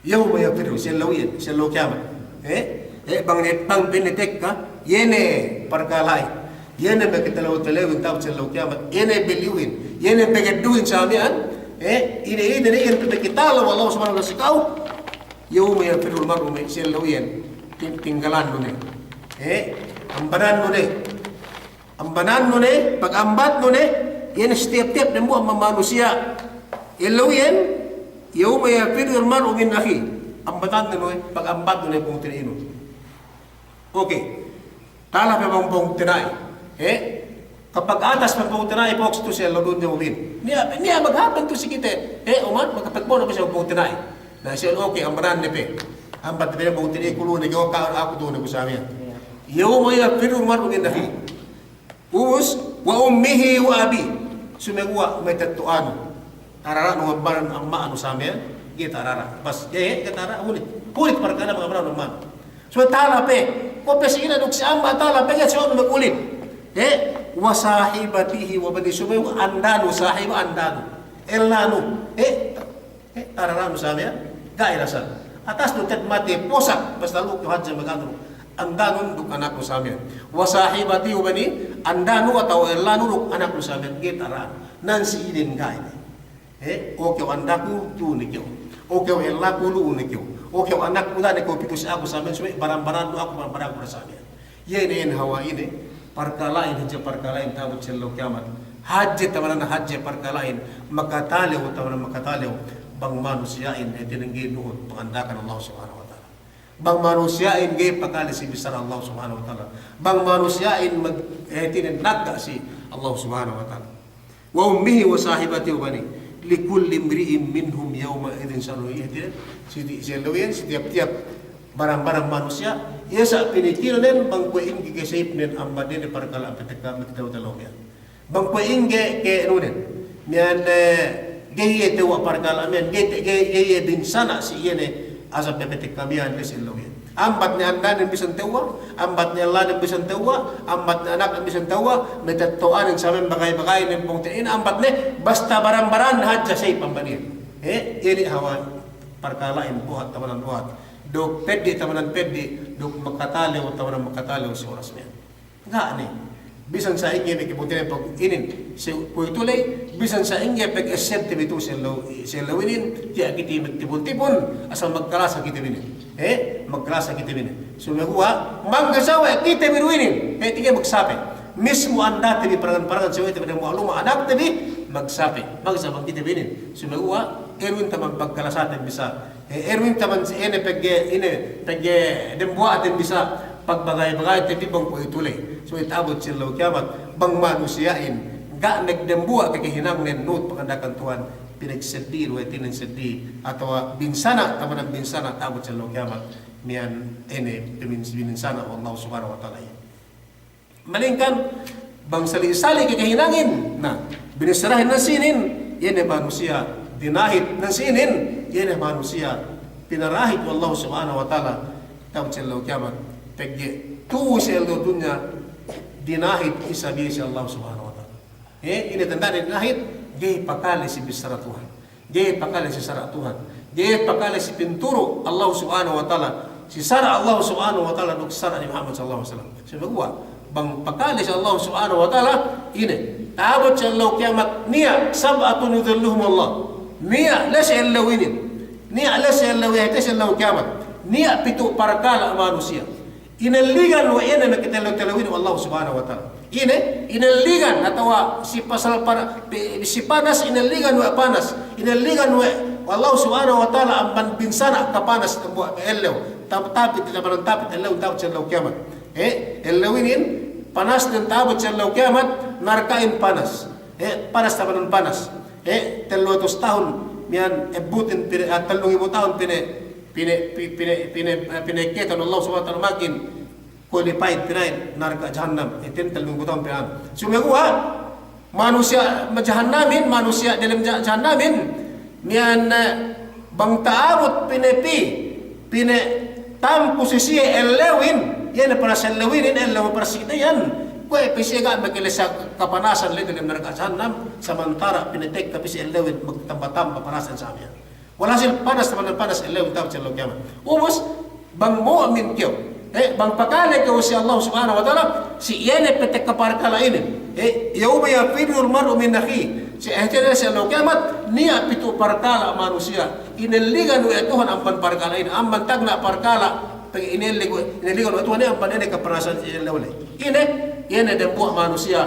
Yawma yafirru, si ellew iyan, si ellew kiyamat. Eh? Eh, bang ne, bang pinatekka, iye ne parkala'in. Iye ne makatalew-talewin ta'abut si ellew kiyamat. Iye ne beliyuhin. Iye ne pagedduhin sa miya'an. Eh? Ine, ine, ine, iyan pinakitalew Allah Subhanahu wa Ta'ala si ka'u. Yawma yafirrul mar'u min, si ellew iyan. Ting-, tinggalannu ne. Eh? Ambanannu ne. Ambanannu ne, pagambatnu ne, iyan sitiyap-tiyap dambuwa' ma-, manusiya'. Ellew iyan, yawma yafirrul mar'u min akhihi. Ambatannu ne, pagambatnu ne pungtina'inun. Oke. Tala pe bang pungtina'i. Eh? Kapag atas pagpungtina'i, pok, si tu'u si ellew dunya mu'min. Niya', niya' maghāp tu'u si kite. Eh, umat, magkapagbono' pe si pagpungtina'i. Na, si ellew, okay, ambanan ne pe. Ambat pe pagpungtina'i ku lu'u ne kew, ka aku tu'u ne ku sa miya'an. Yawma yafirrul mar'u min akhihi. Ubus, wa ummihi wa abihi. Sumeguwa' matetto'anu. Tarara'nu ambanan amma'nu sa miya'an. Ga'i tarara'. Bas, ga'i, ga'i tarara', hunit. Hunit parkala' ambanan amma'nu. Subey tala pe, kuwe' pe si ine duk si amma' tala pe, ga'i siye magulid. Eh, wa sahibatihi wa banihi, subey andanu, sahiba andanu, ellanu. Eh, eh, tarara'nu sa miya'an, ga'i lasa. Atas du te'ed matey, posak, basta lu'u kew hadja maganu. Andanun duk anaknu sa miya'an. Wa sahibatihi wa banihi, andanu atawa ellanu duk anaknu sa miya'an, ga'i tarara'nu. Nan si inin ga'i ne. Eh, o kew andaku, tu'u ne kew. O kew ellaku, lu'u ne kew. O kew anakku, da'a ne kew pitu si aku sa miya'an, subey baran-barannu, aku baran-baranku sa miya'an. Iye ne, iye ne hawal ine, parkala'in, hadje parkala'in ta'abut si ellew kiyamat. Hadje tamanan hadje parkala'in, makatalew tamanan makatalew, bang manusiya'in, hātinen ga'i nuhut panganda'akan Allah Subhanahu wa Ta'ala. Bang manusiya'in ga'i pakale si bissara Allah Subhanahu wa Ta'ala. Bang manusiya'in mag-, hātinen nagga' si Allah Subhanahu wa Ta'ala. Wa ummihi wa sahibatihi wa banihi. Likulli imri'in minhum yawma idhin sha'nun yughnihi. Hātinen, si, si ellew iyan, si tiyap-tiyap baran-baran manusiya', iye sa' pinikilnen bang kuwe' ingge kasayipnen amban iye ne parkala' patekka makatalew-talew miya'an. Bang kuwe' ingge ke nunen. Miya'an, eh, ga'i iye tewwa' parkala' miya'an, ga'i te-, ga'i, ga'i iye binsana' si iye ne asal patekka miya'an, la'i si ellew iyan. Ambat ne andanen bisan tewwa', ambat ne ellanen bisan tewwa', ambat ne anaknen bisan tewwa', matetto'anen sa miya'an bagay-bagaynen pungtina'in, ambat ne basta baran-baran hadja sayip amban iyan. Eh, inin hawal parkala'in buhat tamanan buhat. Duk peddi' tamanan peddi', duk makatalew tamanan makatalew si oras miya'an. Ga' ne. Bisan sa'ingge me' kibuntilen pag inin, si kuwe'itu ley, bisan sa'ingge pag-essebte bi tu'u si ellew, si ellew inin, tiya' kite magtipun-tipun, asal magkalasa kite bi inin. Eh, magkalasa kite bi inin. Sumeguwa', magsawe kite bi du inin. Eh, tiya' magsape. Mismu andate bi parangan-parangan, sawe'te bi, dambuwa' luma' anakte bi, magsape. Magsape kite bi inin. Sumeguwa', inin taman pagkalasaten bisa. Eh, inin taman si ine pegge', ine, pegge' dambuwa'ten bisa pagbagay-bagayten bi bang kuwe'itu ley. So, ta'abut si ellew kiyamat, bang manusiya'in, ga' magdambuwa' kakahinangnen nuhut panganda'akan Tuhan, pinagseddi, we' tinen seddi, atawa binsana', tamanan binsana', ta'abut si ellew kiyamat, miya'an ine, pimin-, bininsana' we' Allah Subhanahu wa Ta'ala. Malingkan bang sali'-sali' kakahinangin, na, binissarahin nan sinin, iye ne manusiya' dinahit, nan sinin, iye ne manusiya' pinarahit we' Allah Subhanahu wa Ta'ala, ta'abut si ellew kiyamat, pegge' tu'u si ellew dunya, dinahit isab iye si Allah Subhanahu wa Ta'ala. Eh, ine tanda'nen dinahit, ga'i pakale si bissara Tuhan. Ga'i pakale si sara' Tuhan. Ga'i pakale si pinturu' Allah Subhanahu wa Ta'ala. Si sara' Allah Subhanahu wa Ta'ala duk sara' Nabi Muhammad sallallahu alaihi wasallam. Saguwa' bang pakale si Allah Subhanahu wa Ta'ala, ine, ta'abut si ellew kiyamat, niya', sab'atun yudhilluhumullah. Niya' la'i si ellew inin. Niya' la'i si ellew, iye te si ellew kiyamat. Niya' pitu' parkala' manusiya' inelligan we' iye ne makatalew-talew inin we' Allah Subhanahu wa Ta'ala. Ine, inelligan atawa si pasal para-, pi-, si panas inelligan we' panas. Inelligan we' Allah Subhanahu wa Ta'ala amban binsana' kapanas dambuwa' ellew. Tap-, tapit, tamanan tapit ellew, ta'abut si ellew kiyamat. Eh, ellew inin panasnen ta'abut si ellew kiyamat, narka'in panas. Eh, panas tamanan panas. Eh, tellu hatus tahun miya'an ebbutin pine-, ah, tellu ngibu tahun pine-, pine-, pi-, pine-, pine-, eh, pinekketan Allah Subhanahu wa Ta'ala makin qualified pina'in narka' jahannam, eh, ten tellu ngibu tahun pina'in. Saguwa' manusiya' jahannamin, manusiya' delem ja-, jahannamin, miya'an, eh, bang ta'abut pine-, pi-, pinatampu si siye ellewin, iye ne panas ellewin, ellew panas si kite iyan. Kuwe' pe siye ga' makale sa kapanasan la'i delem narka' jahannam, samantara' pinatekka pe si ellewin magtamba-tamba panasan sa miya'an. Walhasil panas, tamanan panas ellewin ta'abut si ellew kiyamat. Ubus, bang mu'min kew, eh, bang pakale kew si Allah Subhanahu wa Ta'ala, si iye ne patekka parkala' inin. Eh, yawma yafirrul mar'u min akhihi. Si, eh, si ellew kiyamat, niya' pitu' parkala' manusiya' inelligan we' Tuhan amban parkala' inin, amban tagna' parkala', pegge' inellig-, inelligan we' Tuhan iye amban ine kapanasan si ellew ley. Ine, iye ne dambuwa' manusiya',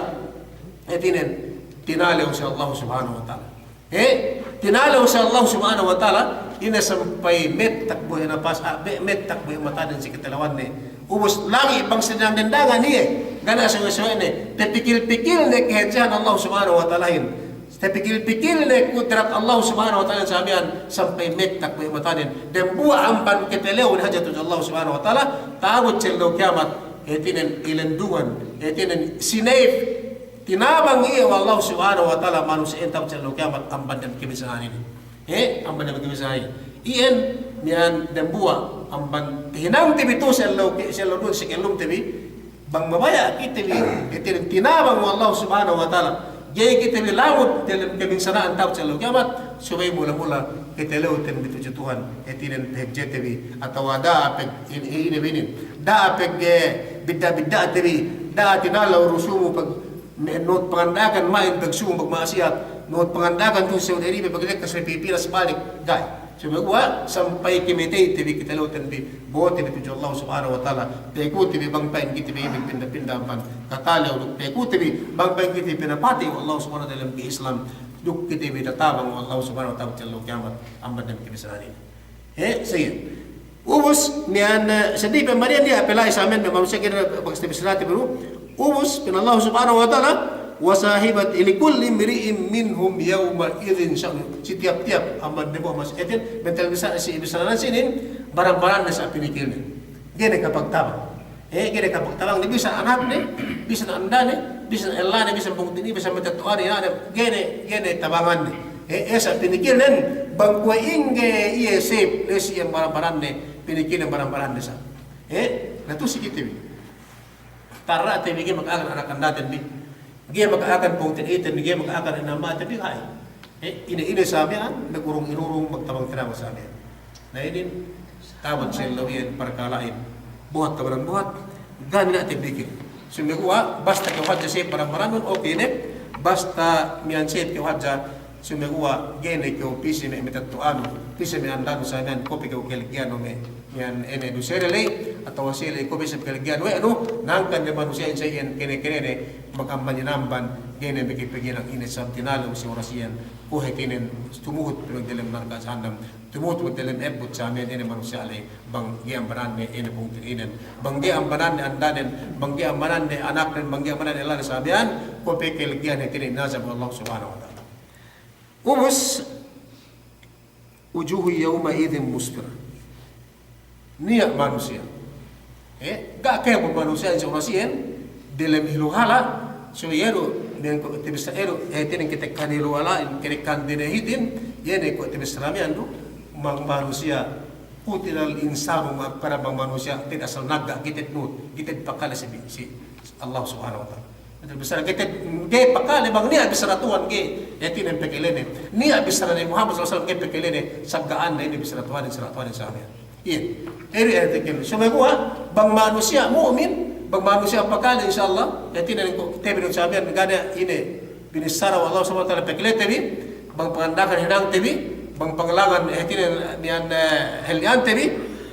eh, tinen, tinalew si Allah Subhanahu wa Ta'ala. Eh, tinalew si Allah Subhanahu wa Ta'ala, ine sampay mettak bohe' napas, ah, be-, mettak bohe' mataden si katalewanne, Ubus lagi' bang si dangan-dangan iye, ga' ne suwe-suwe ne, tapikil-pikil ne kahadjehan Allah Subhanahu wa Ta'alahin. Tapikil-pikil ne kudrat Allah Subhanahu wa Ta'ala sa miya'an sampay mektak we' matanen. Dambuwa' amban katalewun hadja tudju Allah Subhanahu wa Ta'ala, ta'abut si ellew kiyamat, hātinen ilendungan, hātinen sinayf, tinabang iye we' Allah Subhanahu wa Ta'ala manusiya' ta'abut si ellew kiyamat amban dem kabinsana'an inin. He, amban dem kabinsana'an inin. Iyan, miya'an dambuwa', amban hinangte bi tu'u si ellew ke-, si ellew dunya, si kellumte bi, bang mabaya' kite bi, kite bi tinabang we' Allah Subhanahu wa Ta'ala. Ga'i kite bi lamud diyalem kabinsana'an ta'abut si ellew kiyamat, subey mula-mula katalewten bi tudju Tuhan, hātinen pahadjete bi, atawa da'a pag in-, in-, inin bi inin. Da'a pag, eh, bidda'-bidda'te bi, da'a tinalew rusumu pag, me-, nuhut panganda'akan ma'in pagsumu magma'asiyat, nuhut panganda'akan tu'u si Saudi Arabia pagdekka si Pilipinas balik, ga'i. Sumeguwa' sampay kamateyte bi katalewten bi, bo'ote bi tudju Allah Subhanahu wa Ta'ala, pekute bi bang pa'in kite bi magpinda-pinda amban katalew, duk pekute bi bang pa'in kite bi pinapatey we' Allah Subhanahu wa Ta'ala diyalem ke-Islam, duk kite bi tatabang we' Allah Subhanahu wa Ta'ala si ellew kiyamat amban dem kabinsana'an inin. He, sige. Ubus, miya'an, eh, seddili pe madiyan niya' pe la'i sa miya'an me' manusiya' kite bakas tabissarate bi du. Ubus, pa'in Allah Subhanahu wa Ta'ala, "Wa sahibat li kulli imri'in minhum yawma idhin sha'nu." Si tiyap-tiyap amban dem bu mas etin, bentel bisa, si bissaranen sinin, baran-baranne sa pinikilne. Ga'i ne kapagtabang. Eh, ga'i ne kapagtabang, ne bisan anakne, bisan andane, bisan ellane, bisan pungtina'ine, bisan matetto'ane, ina'ne, ga'i ne, ga'i ne tabanganne. Eh, eh, sa pinikilnen, bang kuwe' ingge iye sep, la'i si iyan baran-baranne, pinikilnen baran-baranne sa. Eh, na tu'u si kite bi. Tarra'te bi ga'i maka'akan anak andaten bi. Ga'i maka'akan pungtina'iten bi, ga'i maka'akan ina' ama'ten bi, ga'i. Eh, ine-ine sa miya'an, magurung-inurung, magtabang-tinabang sa miya'an. Na inin, ta'abut si ellew iyan parkala'in. Buhat tabanan buhat, ga' niya' tapikil. Sumeguwa', basta kew hadja sep baran-barannun, okey ne. Basta miya'an sep kew hadja, sumeguwa' ga'i ne kew pī si me' matetto'anu, pī si me' andanu sa miya'an, kuwe' pe kew kaleggeyan we' me' miya'an ine du sele ley, atawa sele kuwe' pe isab kaleggeyan we' nu, na hangkan ne manusiya'in sa iyan kene-kenene, makamban inamban, ga'i ne makapaginang ine sab tinalew si oras iyan, kuwe' hātinen tumuhut pe magdelem narka' jahannam, tumuhut magdelem ebbut sa miya'an ine manusiya' ley, bang ga'i ambananne ine pungtina'inen, bang ga'i ambananne andanen, bang ga'i ambananne anaknen, bang ga'i ambananne ellanen sa miya'an, kuwe' pe kaleggeyan hātinen inazab Allah Subhanahu wa Ta'ala. Ubus, wujuhun yawma idhin musfirah. Niya' manusiya'. Eh, ga' kēmon manusiya' si oras iyan, delem hiluhala', so iye du, miya'an kuwe' tabissara iye du, eh, hātinen katekkahan hiluhala', katekkahan dinahitin, iye ne kuwe' tabissara miya'an du, bang manusiya', qutilal insanu ma akfalah, bang manusiya', te'ed asal nagga', ga'i te'ed nuhut, ga'i te'ed pakale si, si Allah Subhanahu wa Ta'ala. Tabissara ga'i te'ed, ga'i pakale bang niya' bissara Tuhan ga'i, hātinen pakalene. Niya' bissara Nabi Muhammad sallallahu alaihi wasallam ga'i pakalene, sagga'anne ine bissara Tuhan, bissara Tuhan sa miya'an. Iye. Eri eri tekin. Sumeguwa' bang manusiya' mu'min, bang manusiya' pakale insya Allah, hātinen ko' tebinun sa miya'an ga' niya' ine binissara we' Allah Subhanahu wa Ta'ala pakalete bi, bang panganda'akan hinangte bi, bang pangalangan, eh, hātinen miya'an, eh, halli'ante bi,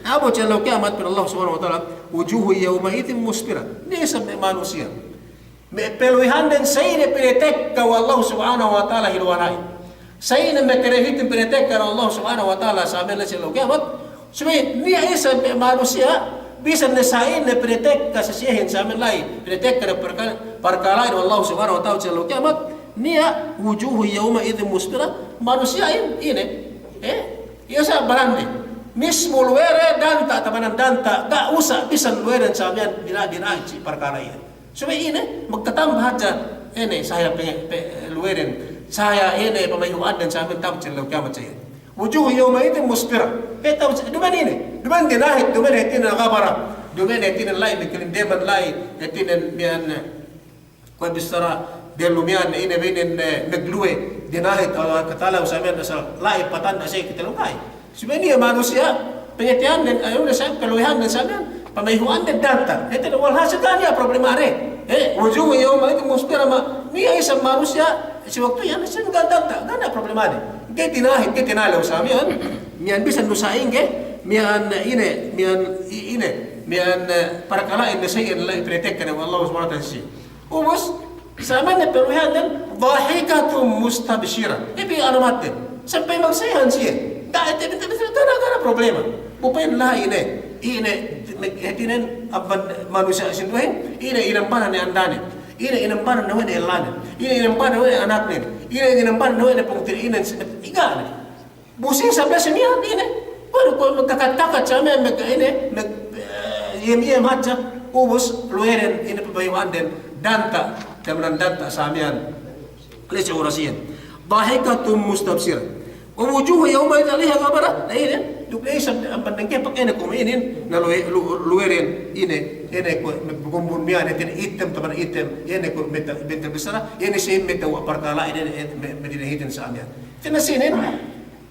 ta'abut si ellew kiyamat pa'in Allah Subhanahu wa Ta'ala, wujuhun yawma idhin musfirah. Niya' isab me' manusiya'. Me' paluwihanden sa ine pinatekka we' Allah Subhanahu wa Ta'ala hiluhala'in. Sa ine me' karahitin pinatekka we' Allah Subhanahu wa Ta'ala sa miya'an la'i si ellew kiyamat. Subey niya' isab me' manusiya', bisan ne sa ine pinatekka si siyehin sa miya'an la'i, pinatekka ne parka-, parkala'in we' Allah Subhanahu wa Ta'ala si ellew kiyamat, niya' wujuhun yawma idhin musfirah, manusiya'in ine, eh, iye sa baranne. Mismu luwede danta', tabanan danta', ga' usa' bisan luweden sa miya'an bina-, bina'in si parkala' iyan. Subey ine, magtatamba hadja, ine, sahaya pe-, pe-, luweden, sahaya ine, pamayhu'anden sa miya'an ta'abut si ellew kiyamat sa iyan. Wujuhun yawma idhin musfirah. Eh, ta'abut si, duma'in ine, duma'in dinahit, duma'in hātinen ghabara, duma'in hātinen la'i, makalindeman la'i, hātinen miya'an, kuwe' bissara dehellu miya'an, ine, ine, eh, magluwe, dinahit, eh, katalew sa miya'an, asal la'i patanda' si katalew, la'i. Subey niya' manusiya', pangateyannen, eh, anu sa, kaluwehannen sa miya'an, pamayhu'anden danta'. Hātinen, walhasil ga' niya' problemane. Eh, wujuhun yawma idhin musfirah, ma, niya' isab manusiya', si waktu iyan, si ga' danta', ga' niya' problemane. Ga'i dinahit, ga'i tinalew sa miya'an, miya'an bisan du sa'ingge, miya'an ine, miya'an i-, ine, miya'an, eh, parkala'in ne sa iyan la'i pinatekka ne we' Allah Subhanahu wa Ta'ala si. Ubus, sa miya'an ne paluwihanden, dhahikatun mustabshirah. Iye pe anu maten. Sampay magsehan siye. Ga' ite, ite, ite, ga' niya' problema. Bu pa'in la'i ne. Ine, hātinen, amban manusiya' sinduwehin, ine, inambanan ne andanen, ine, inambanan ne we' ne ellanen, ine, inambanan ne we' ne anaknen, ine, inambanan ne we' ne pungtina'i, ine, si-, iga ne. Bu sine isab le si miya'an, ine. Kuwe' du, kuwe' magkakat-kakat sa miya'an, mag-, ine, mag-, eh, iyem-iyem hadja, ubus luweden, ine, pabayu'anden, danta', tamanan danta' sa miya'an. La'i si oras iyan. Dahikatun mustabsirah. Wa wujuhun yawma'idhin 'alayha ghabarah. Na inin, duk la'i isab amban dangkepak ine kuwe' inin, na luwe-, lu-, luweden, ine, ine kuwe' me' bukumbun miya'an, ine ittem, taman ittem, ine kuwe' meta-, meta bissara, ine si meta wa parkala', ine, ine, me-, me' dina'ihiten sa miya'an. Hātinen sinin,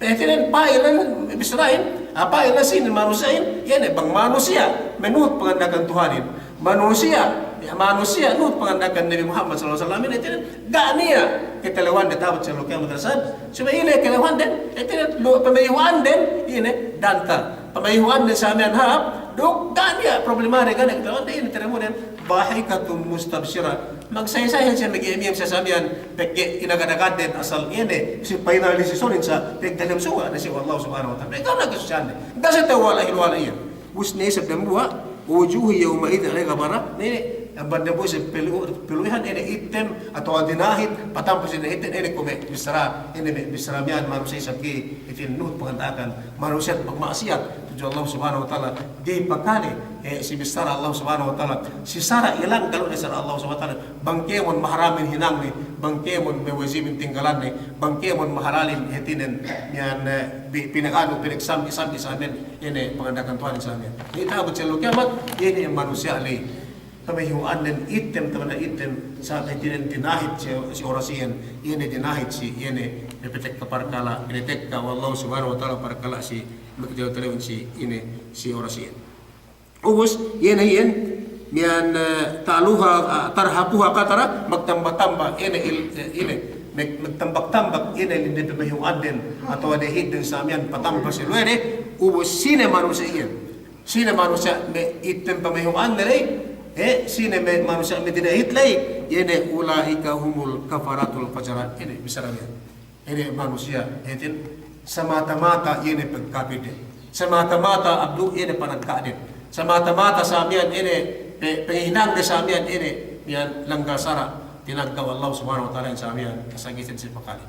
hātinen pa'ilan bissarahin, ah, pa'ilan sinin manusiya'in, ine bang manusiya' me' nuhut panganda'akan Tuhanin. Manusiya', ya, manusiya' nuhut panganda'akan Nabi Muhammad sallallahu alaihi wasallam, ine, hātinen, ga' niya' katalewande ta'abut si ellew kiyamat asal. Subey ine kalewanden, hātinen, lu-, pamayu'anden, ine, danta'. Pamayu'anden sa miya'an hāp, duk ga' niya' problemade, ga' niya' katalewande, ine, hātinen, dahikatun mustabsirah. Magsa'i-sa'i siye, magiyem-iyem siye sa miya'an, pegge' inagad-agadden asal ine, si final decision-in sa, pegge' dalem surga' ne siye we' Allah Subhanahu wa Ta'ala. Pegge' ga' niya' kasusahanne. Ga' siye tewwa' la'i luwal iyan. Ubus ne isab dambuwa', wujuhun yawma'idhin 'alayha ghabarah, ne, amban dambuwa' isab pelu-, pelu'ihan ine ittem, atawa dina'ihit, patampa si dina'ihiten, ine kuwe' me' bissara, ine me' bissara miya'an manusiya' isab ga'i, hātinen nuhut panganda'akan, manusiya' magma'asiyat tudju Allah Subhanahu wa Ta'ala, ga'i pakale, eh, si bissara Allah Subhanahu wa Ta'ala, si sara' ilang kalu ne sara' Allah Subhanahu wa Ta'ala, bang kēmon maharamin hinangne, bang kēmon mawajibin tinggalanne, bang kēmon mahalalin hātinen, miya'an, eh, bi-, pinaganu, pinagsambi'-sambi' sa miya'an, ine panganda'akan Tuhan sa miya'an. Ine ta'abut si ellew kiyamat, ine manusiya' la'i. Pamayu'anden ittem, taman ittem, sa hātinen dina'ihit si, si oras iyan, ine dina'ihit si, ine, pinatekka parkala', pinatekka we' Allah Subhanahu wa Ta'ala parkala' si, magtalew-talewin si, ine, si oras iyan. Ubus, iye ne iyan, miya'an, eh, ta'luha, eh, tarhaquha qatarah, magtamba-tamba, ine il-, eh, ine, mag-, magtambak-tambak, ine, ine pamayu'anden, atawa dina'ihitden sa miya'an patampa si luwede, ubus sine manusiya' iyan. Sine manusiya' me' ittem pamayu'anne la'i, eh, sine me' manusiya' me' dina'ihit la'i, iye ne ula'ika humul kafaratul fajarah, ine, bissara miya'an. Ine manusiya', hātin, samata-mata iye ne pagkapidde. Samata-mata abdu iye ne panagka'de. Samata-mata sa miya'an ine pe-, pangahinangde sa miya'an ine, miya'an langgal sara', tinagga' we' Allah Subhanahu wa Ta'ala sa miya'an, kasagisen si pakale.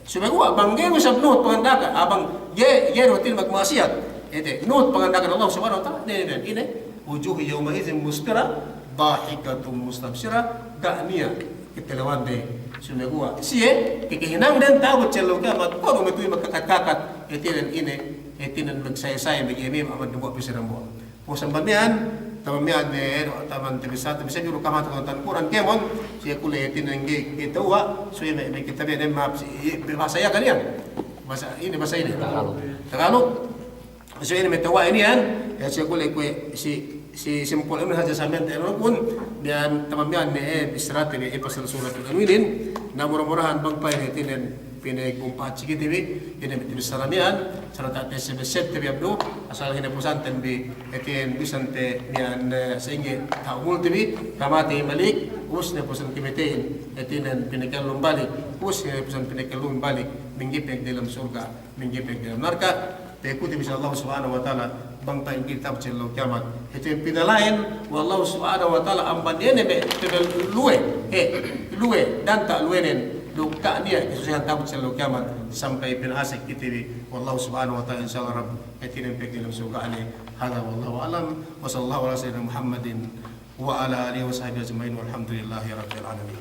Subey kuwe' bang ga'i du isab nuhut panganda'akan, ah, bang ga'i, ga'i du hātin magma'asiyat. Ite, nuhut panganda'akan Allah Subhanahu wa Ta'ala, ine, ine, ine, wujuhun yawma'idhin musfirah, dahikatun mustabsirah, ga' niya' katalewande, subey kuwe' siye, kakahinangden ta'abut si ellew kiyamat, kuwe' du matuwi magkakat-kakat, hātinen ine, hātinen magsa'i-sa'i, magiyem-iyem, amban dambuwa' pī si dambuwa'. Puwas amban miya'an, taman miya'an, eh, taman tabissā, tabissā juru kamat kuwe' tan Kur'an kēmon, siye kule hātinen ga'i, ga'i tewwa', subey me', me' kitabe ne map si, i, bahasa Yakan iyan. Bahasa, ine bahasa ine? Tagalog. Tagalog. So ine me' tewwa' inin iyan, ya, siye kule kuwe' si, si simpul inin hadja sa miya'an te rukun, miya'an taman miya'an ne, eh, bissarate bi, eh, pasal suratul anu inin, na mura-murahan bang pa'in hātinen pinagmumpa'at si kite bi, ine me' bissara miya'an, sarta' te sebesseb te bi abdu, asal hinapusanten bi, hātinen bisan te miya'an, eh, sa'ingge ta'umul te bi, kamate malik, ubus hinapusan kamateynen, hātinen pinakellum balik, ubus hinapusan pinakellum balik, mangga'i pe dalem surga'. Mangga'i pe dalem narka', pa'in kite bi si Allah Subhanahu wa Ta'ala, bang pa'in kite ta'abut si ellew kiyamat. Hātinen pinalain we' Allah Subhanahu wa Ta'ala amban iye ne me' tebel luwe, eh, luwe, danta' luwenen, duk ga' niya' kasusahan ta'abut si ellew kiyamat, sampay pinasek kite bi we' Allah Subhanahu wa Ta'ala, insya Allah Rabb, hātinen pī dalem surga'ne. Hadha wallahu a'lam, wa sallallahu ala sayyidina Muhammadin, wa ala alihi wa sahbihi ajma'in, walhamdulillahi rabbil alamin.